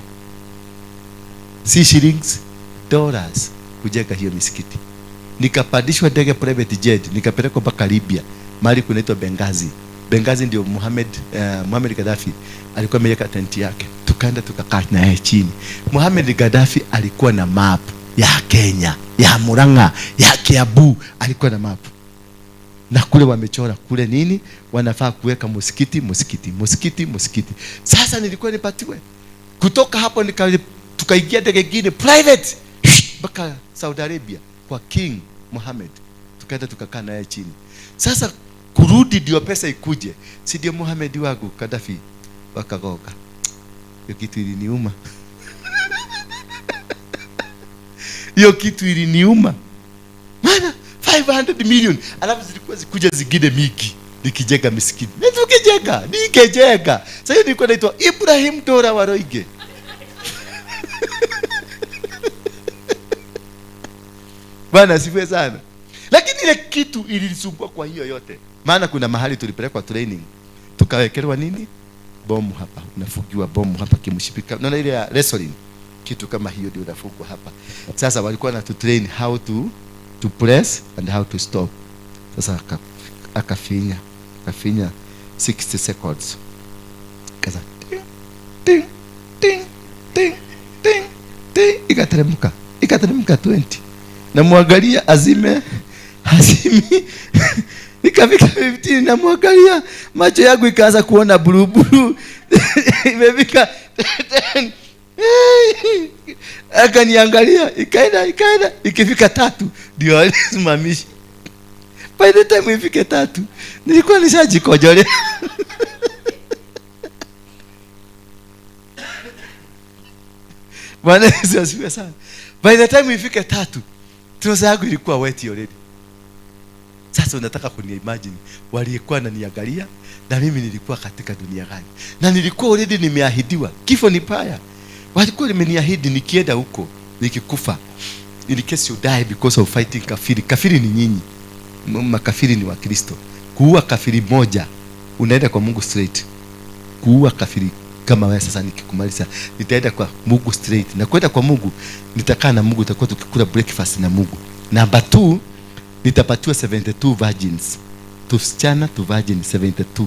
Si shillings, dollars kujenga hiyo misikiti. Nikapandishwa ndege private jet, nikapelekwa mpaka Libya, mahali kunaitwa Benghazi. Benghazi ndio Muhammad Gaddafi alikuwa ameweka tenti yake. Tukaenda tukakaa na yeye chini. Muhammad Gaddafi alikuwa na map ya Kenya, ya Murang'a, ya Kiambu, alikuwa na map. Na kule wamechora kule nini wanafaa kuweka msikiti, msikiti, msikiti, msikiti. Sasa nilikuwa nipatiwe. Kutoka hapo tukaingia ndege nyingine private mpaka Saudi Arabia kwa King Mohammed. Tukaenda tukakaa naye chini. Sasa kurudi ndio pesa ikuje. Si ndio Mohammed wangu Gaddafi wakagoga. Hiyo kitu iliniuma. Hiyo kitu iliniuma. Maana 500 million alafu zilikuwa zikuja zingine mingi nikijenga misikiti. Nitukijenga, nikejenga. Sasa hiyo nilikuwa naitwa Ibrahim Dora Waroige. Bwana asifiwe sana. Lakini ile kitu ilinisumbua kwa hiyo yote. Maana kuna mahali tulipelekwa training. Tukawekelewa nini? Bomu hapa. Unafugiwa bomu hapa kimshipika. Unaona ile ya wrestling? Kitu kama hiyo ndio unafugwa hapa. Sasa walikuwa na train how to press and how to stop. Sasa akafinya 60 seconds. Kaza ting ting ting ting ting ting, ikateremka. Ikateremka 20. Namwangalia azime, azimi. Nikafika 15 namwangalia, macho yangu ikaanza kuona blue blue. Imefika 10. Akaniangalia, ikaenda, ikaenda, ikifika 3 ndio alisimamisha. By the time ifike 3 nilikuwa nishajikojolea. Bwana Yesu asifiwe sana. By the time ifike 3 troza yangu ilikuwa wet already. Sasa unataka kuniimagine walikuwa wananiangalia na mimi nilikuwa katika dunia gani? Na nilikuwa already nimeahidiwa. Kifo ni paya. Walikuwa wameniahidi nikienda huko nikikufa, in case you die because of fighting kafiri. Kafiri ni nyinyi. Makafiri ni Wakristo. Kuua kafiri moja unaenda kwa Mungu straight. Kuua kafiri kama wewe sasa nikikumaliza nitaenda kwa Mungu straight. Na kwenda kwa Mungu nitakaa na Mungu, tutakuwa tukikula breakfast na Mungu. Number 2 nitapatiwa 72 virgins. Tusichana tu virgin 72.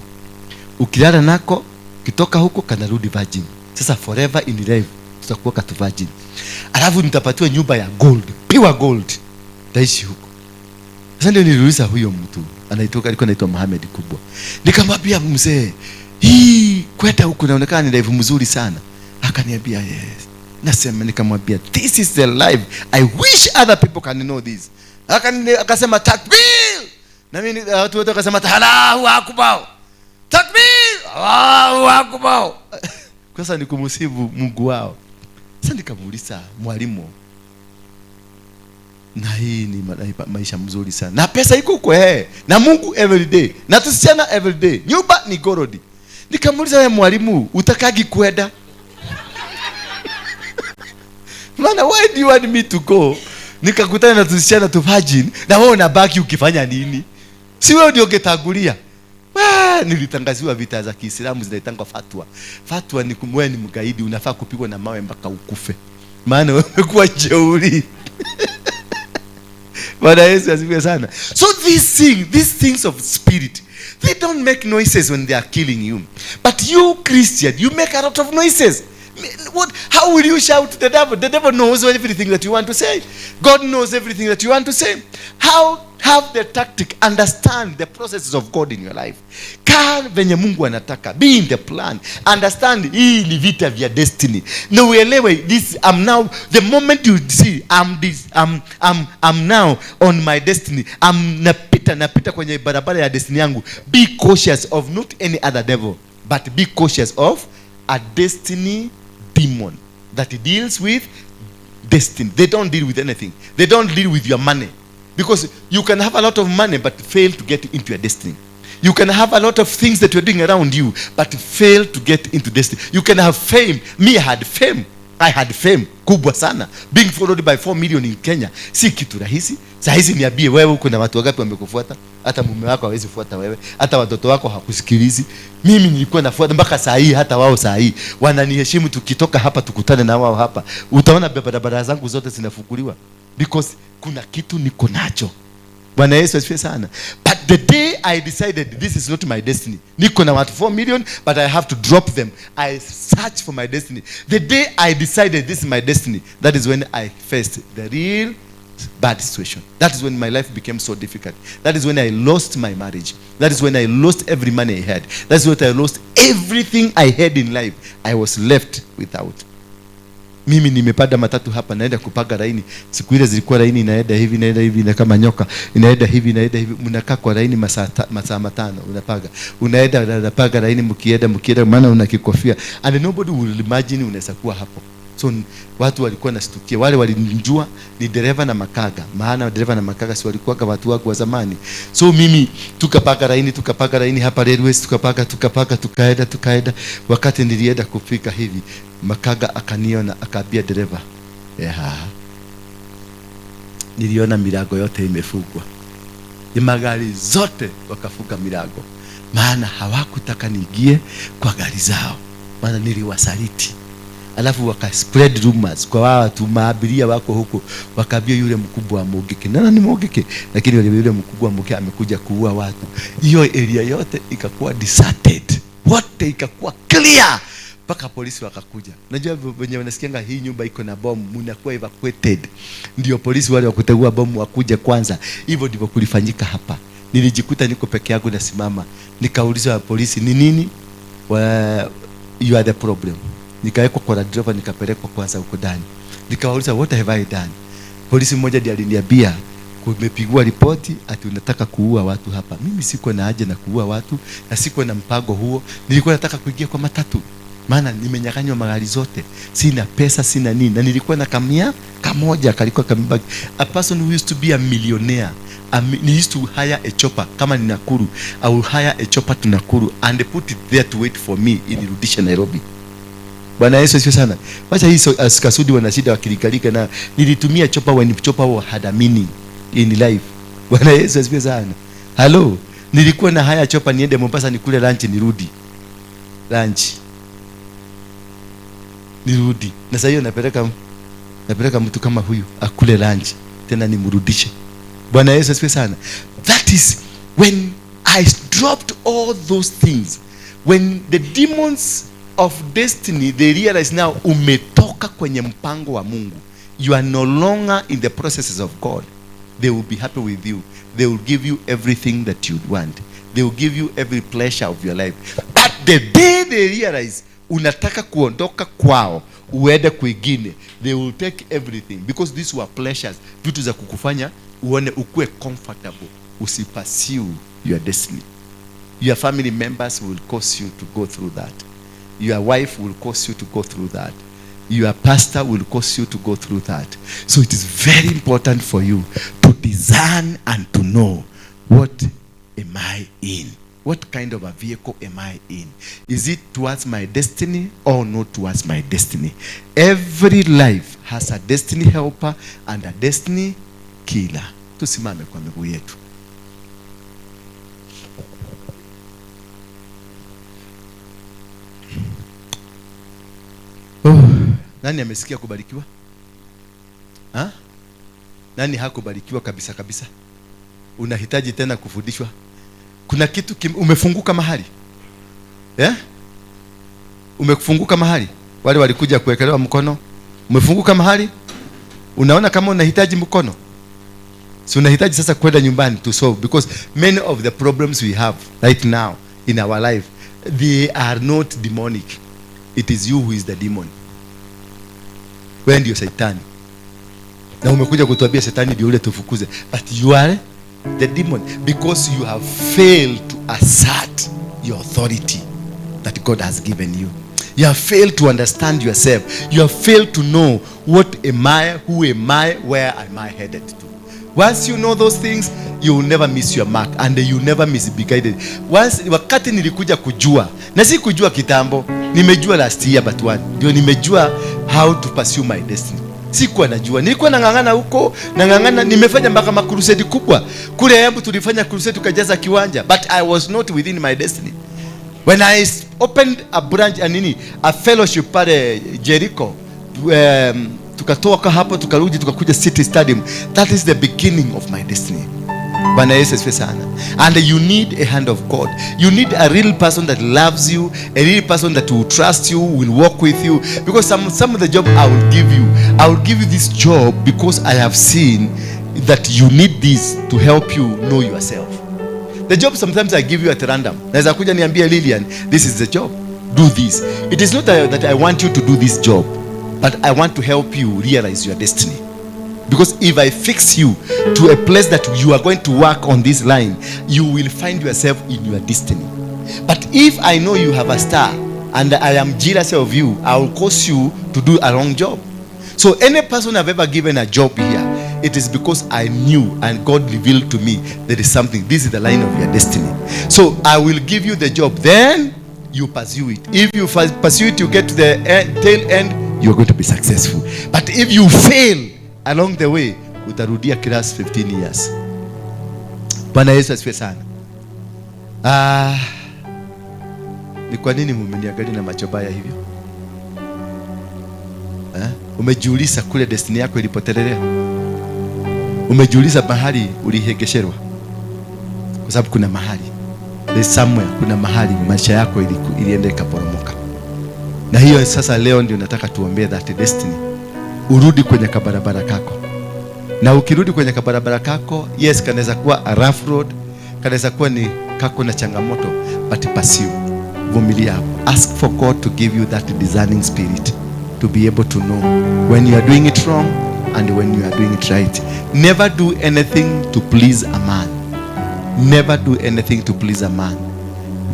Ukilala nako kitoka huko kanarudi virgin. Sasa forever in life tutakuwa katu virgin. Alafu nitapatiwa nyumba ya gold, pure gold. Taishi huko. Sasa ndio niliuliza huyo mtu, alikuwa anaitwa Mohamed Kubwa. Nikamwambia mzee, hii kwenda huko inaonekana ni life mzuri sana. Akaniambia yes. Nasema, nikamwambia this is the life I wish other people can know this. Akasema takbir. Na mimi watu wote wakasema Allahu Akbar. Takbir, Allahu Akbar. Sasa nikumsifu Mungu wao. Sasa nikamuuliza mwalimu, na hii ni maisha mzuri sana. Na pesa iko huko Na Mungu every day. Na tusichana every day. Nyumba ni gorodi. Nikamuuliza wewe mwalimu, utakagi kwenda? Maana why do you want me to go? Nikakutana na tusichana tu virgin, na wewe unabaki ukifanya nini? Si wewe ndio ungetangulia? Nilitangaziwa vita za Kiislamu zinaitangwa fatwa. Fatwa ni kumwe ni mgaidi, unafaa kupigwa na mawe mpaka ukufe. Maana wewe umekuwa jeuri. Bwana Yesu asifiwe sana. So these things of spirit, they don't make noises when they are killing you. But you Christian, you make a lot of noises. What? How will you shout to the devil? The devil knows everything that you want to say. God knows everything that you want to say. How have the tactic, understand the processes of God in your life. Kaa venye Mungu anataka. Be in the plan. Understand hii ni vita vya destiny. Na uelewe this, I'm now, the moment you see I'm this, I'm now on my destiny. I'm napita kwenye barabara ya destiny yangu. Be cautious of not any other devil, but be cautious of a destiny demon that deals with destiny. They don't deal with anything. They don't deal with your money. Because you can have a lot of money but fail to get into your destiny. You can have a lot of things that you're doing around you but fail to get into destiny. You can have fame. Me, I had fame. I had fame kubwa sana. Being followed by 4 million in Kenya si kitu rahisi. Saa hizi niambie wewe, uko na watu wangapi wamekufuata? Hata mume wako hawezi fuata wewe, hata watoto wako hakusikilizi. Mimi nilikuwa nafuata mpaka saa hii, hata wao saa hii wananiheshimu. Tukitoka hapa tukutane na wao hapa, utaona barabara zangu zote zinafunguliwa because kuna kitu niko nacho. Bwana Yesu asifiwe sana. But the day I decided this is not my destiny, niko na watu 4 million but I have to drop them. I search for my destiny. The day I decided this is my destiny, that is when I faced the real bad situation. That is when my life became so difficult. That is when I lost my marriage. That is when I lost every money I had. That's when I lost everything I had in life. I was left without. Mimi nimepanda matatu hapa, naenda kupanga laini. Siku ile zilikuwa laini inaenda hivi, inaenda hivi, na kama nyoka inaenda hivi, inaenda hivi. Mnakaa kwa laini masaa 5 unapaga, unaenda unapaga laini, mkienda mkienda, maana una kikofia and nobody will imagine unaweza kuwa hapo. So watu walikuwa nastukia, wale walinijua ni dereva na makaga, maana dereva na makaga si walikuwa watu wangu wa zamani. So mimi tukapaka laini, tukapaka laini hapa railways, tukapaka, tukapaka, tukaenda, tukaenda. Wakati nilienda kufika hivi, makaga akaniona, akaambia dereva, yeah. Niliona milango yote imefungwa, ni magari zote wakafunga milango, maana hawakutaka niingie kwa gari zao, maana niliwasaliti. Alafu waka spread rumors kwa watu maabiria wako huko, wakaambia yule mkubwa wa Mungiki, nani ni Mungiki, lakini yule mkubwa wa Mungiki amekuja kuua watu. Hiyo area yote ikakuwa deserted, wote ikakuwa clear mpaka polisi wakakuja. Unajua wenye wanasikianga hii nyumba iko na bomu, mnakuwa evacuated, ndio polisi wale wa kutegua bomu wakuje kwanza. Hivyo ndivyo kulifanyika hapa. Nilijikuta niko peke yangu nasimama, nikaulizwa polisi ni nini, you are the problem. Nikawekwa kwa Land Rover, nikapelekwa kwanza huko ndani. Nikawauliza what have I done? Polisi mmoja ndiye aliniambia kumepigwa ripoti ati unataka kuua watu hapa. Mimi sikuwa na haja na kuua watu na sikuwa na mpango huo. Nilikuwa nataka kuingia kwa matatu, maana nimenyang'anywa magari zote, sina pesa, sina nini, na nilikuwa na kamia kamoja kalikuwa kamebaki. A person who used to be a millionaire, he used to hire a chopper. Kama ni Nakuru, I will hire a chopper to Nakuru and put it there to wait for me inirudishe Nairobi. Bwana Yesu asifiwe sana. Wacha hii kasudi wana shida wakilikalika, na nilitumia chopper when chopper had a meaning in life. Bwana Yesu asifiwe sana. Hello, nilikuwa na haya chopper niende Mombasa nikule lunch nirudi. Lunch. Nirudi. Na sasa hiyo napeleka mtu kama huyu akule lunch tena nimrudishe. Bwana Yesu asifiwe sana. That is when I dropped all those things. When the demons of destiny, they realize now umetoka kwenye mpango wa Mungu. You are no longer in the processes of God. They will be happy with you. They will give you everything that you want. They will give you every pleasure of your life. But the day they realize unataka kuondoka kwao uende kwingine, they will take everything, because these were pleasures, vitu za kukufanya uone ukue comfortable, usipursue your destiny. Your family members will cause you to go through that. Your wife will cause you to go through that. Your pastor will cause you to go through that. So it is very important for you to discern and to know, what am I in? What kind of a vehicle am I in? Is it towards my destiny or not towards my destiny? Every life has a destiny helper and a destiny killer. Tusimame kwa miguu yetu. Oh, nani amesikia kubarikiwa? Ha? Nani hakubarikiwa kabisa kabisa? Unahitaji tena kufundishwa? Kuna kitu umefunguka mahali? Yeah? Umefunguka mahali? Wale walikuja kuwekelewa mkono, umefunguka mahali? Unaona kama unahitaji mkono? Si unahitaji sasa kwenda nyumbani to solve, because many of the problems we have right now in our life, they are not demonic. It is you who is the demon. Wewe ndio shetani. Na umekuja kutuambia shetani ndio ule tufukuze, but you are the demon because you have failed to assert your authority that God has given you. You have failed to understand yourself. You have failed to know what am I, who am I, where am I headed to. Once you know those things, you will never miss your mark and you never miss be guided. Once, wakati nilikuja kujua, na si kujua kitambo, nimejua last year but one, ndio nimejua how to pursue my destiny. Sikuwa najua, nilikuwa nang'ang'ana huko, nang'ang'ana, nimefanya mpaka makrusedi kubwa. Kule Embu tulifanya crusade tukajaza kiwanja, but I was not within my destiny. When I opened a branch, a nini, a fellowship pale Jericho, tukatoka hapo tukarudi tukakuja City Stadium. That is the beginning of my destiny. Bwana Yesu asifiwe sana. And you need a hand of God. You need a real person that loves you, a real person that will trust you, will walk with you. Because some of the job I will give you, I will give you this job because I have seen that you need this to help you know yourself. The job sometimes I give you at random. Naweza kuja niambie Lilian, this is the job. Do this. It is not that I want you to do this job, but I want to help you realize your destiny. Because if I fix you to a place that you are going to work on this line, you will find yourself in your destiny. But if I know you have a star and I am jealous of you, I will cause you to do a wrong job. So any person I've ever given a job here, it is because I knew and God revealed to me there is something. This is the line of your destiny. So I will give you the job. Then you pursue it. If you pursue it, you get to the tail end, you're going to be successful. But if you fail along the way, utarudia class 15 years. Bwana Yesu asifiwe sana. Ah, ni kwa nini mmeniangalia na macho baya hivyo? Eh? Umejiuliza kule destiny yako ilipotelelea? Umejiuliza mahali ulihegesherwa? Kwa sababu kuna mahali, there's somewhere, kuna mahali maisha yako ilienda ikaporomoka. Na hiyo sasa leo ndio nataka tuombee that destiny. Urudi kwenye kabarabara kako. Na ukirudi kwenye kabarabara kako, yes, kanaweza kuwa a rough road, kanaweza kuwa ni kako na changamoto, but pursue. Vumilia hapo. Ask for God to give you that discerning spirit to be able to know when you are doing it wrong and when you are doing it right. Never do anything to please a man. Never do anything to please a man.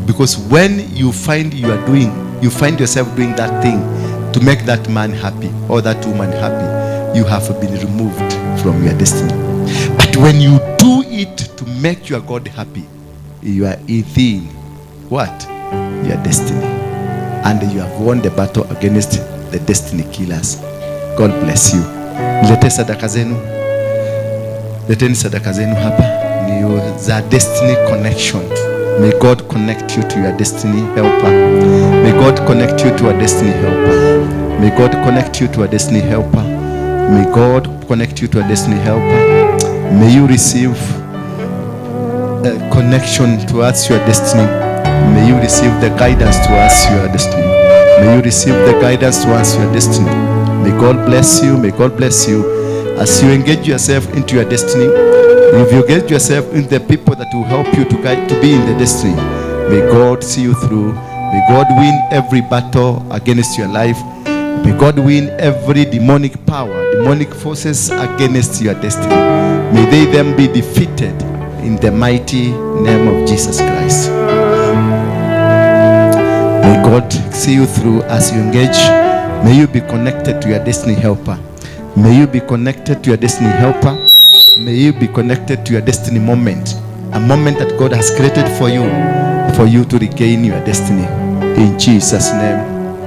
Because when you find you are doing, you find yourself doing that thing to make that man happy or that woman happy, you have been removed from your destiny. But when you do it to make your God happy, you are within what? Your destiny. And you have won the battle against the destiny killers. God bless you. Lete sadaka zenu. Leteni sadaka zenu hapa. Ni za destiny connection. May God connect you to your destiny helper. May God connect you to a destiny helper. May God connect you to a destiny helper. May God connect you to a destiny helper. May you receive a connection towards your destiny. May you receive the guidance towards your destiny. May you receive the guidance towards your destiny. May God bless you. May God bless you. As you engage yourself into your destiny, if you get yourself in the people that will help you to guide, to be in the destiny, may God see you through. May God win every battle against your life. May God win every demonic power, demonic forces against your destiny. May they then be defeated in the mighty name of Jesus Christ. May God see you through as you engage. May you be connected to your destiny helper. May you be connected to your destiny helper. May you be connected to your destiny moment. A moment that God has created for you to regain your destiny. In Jesus' name.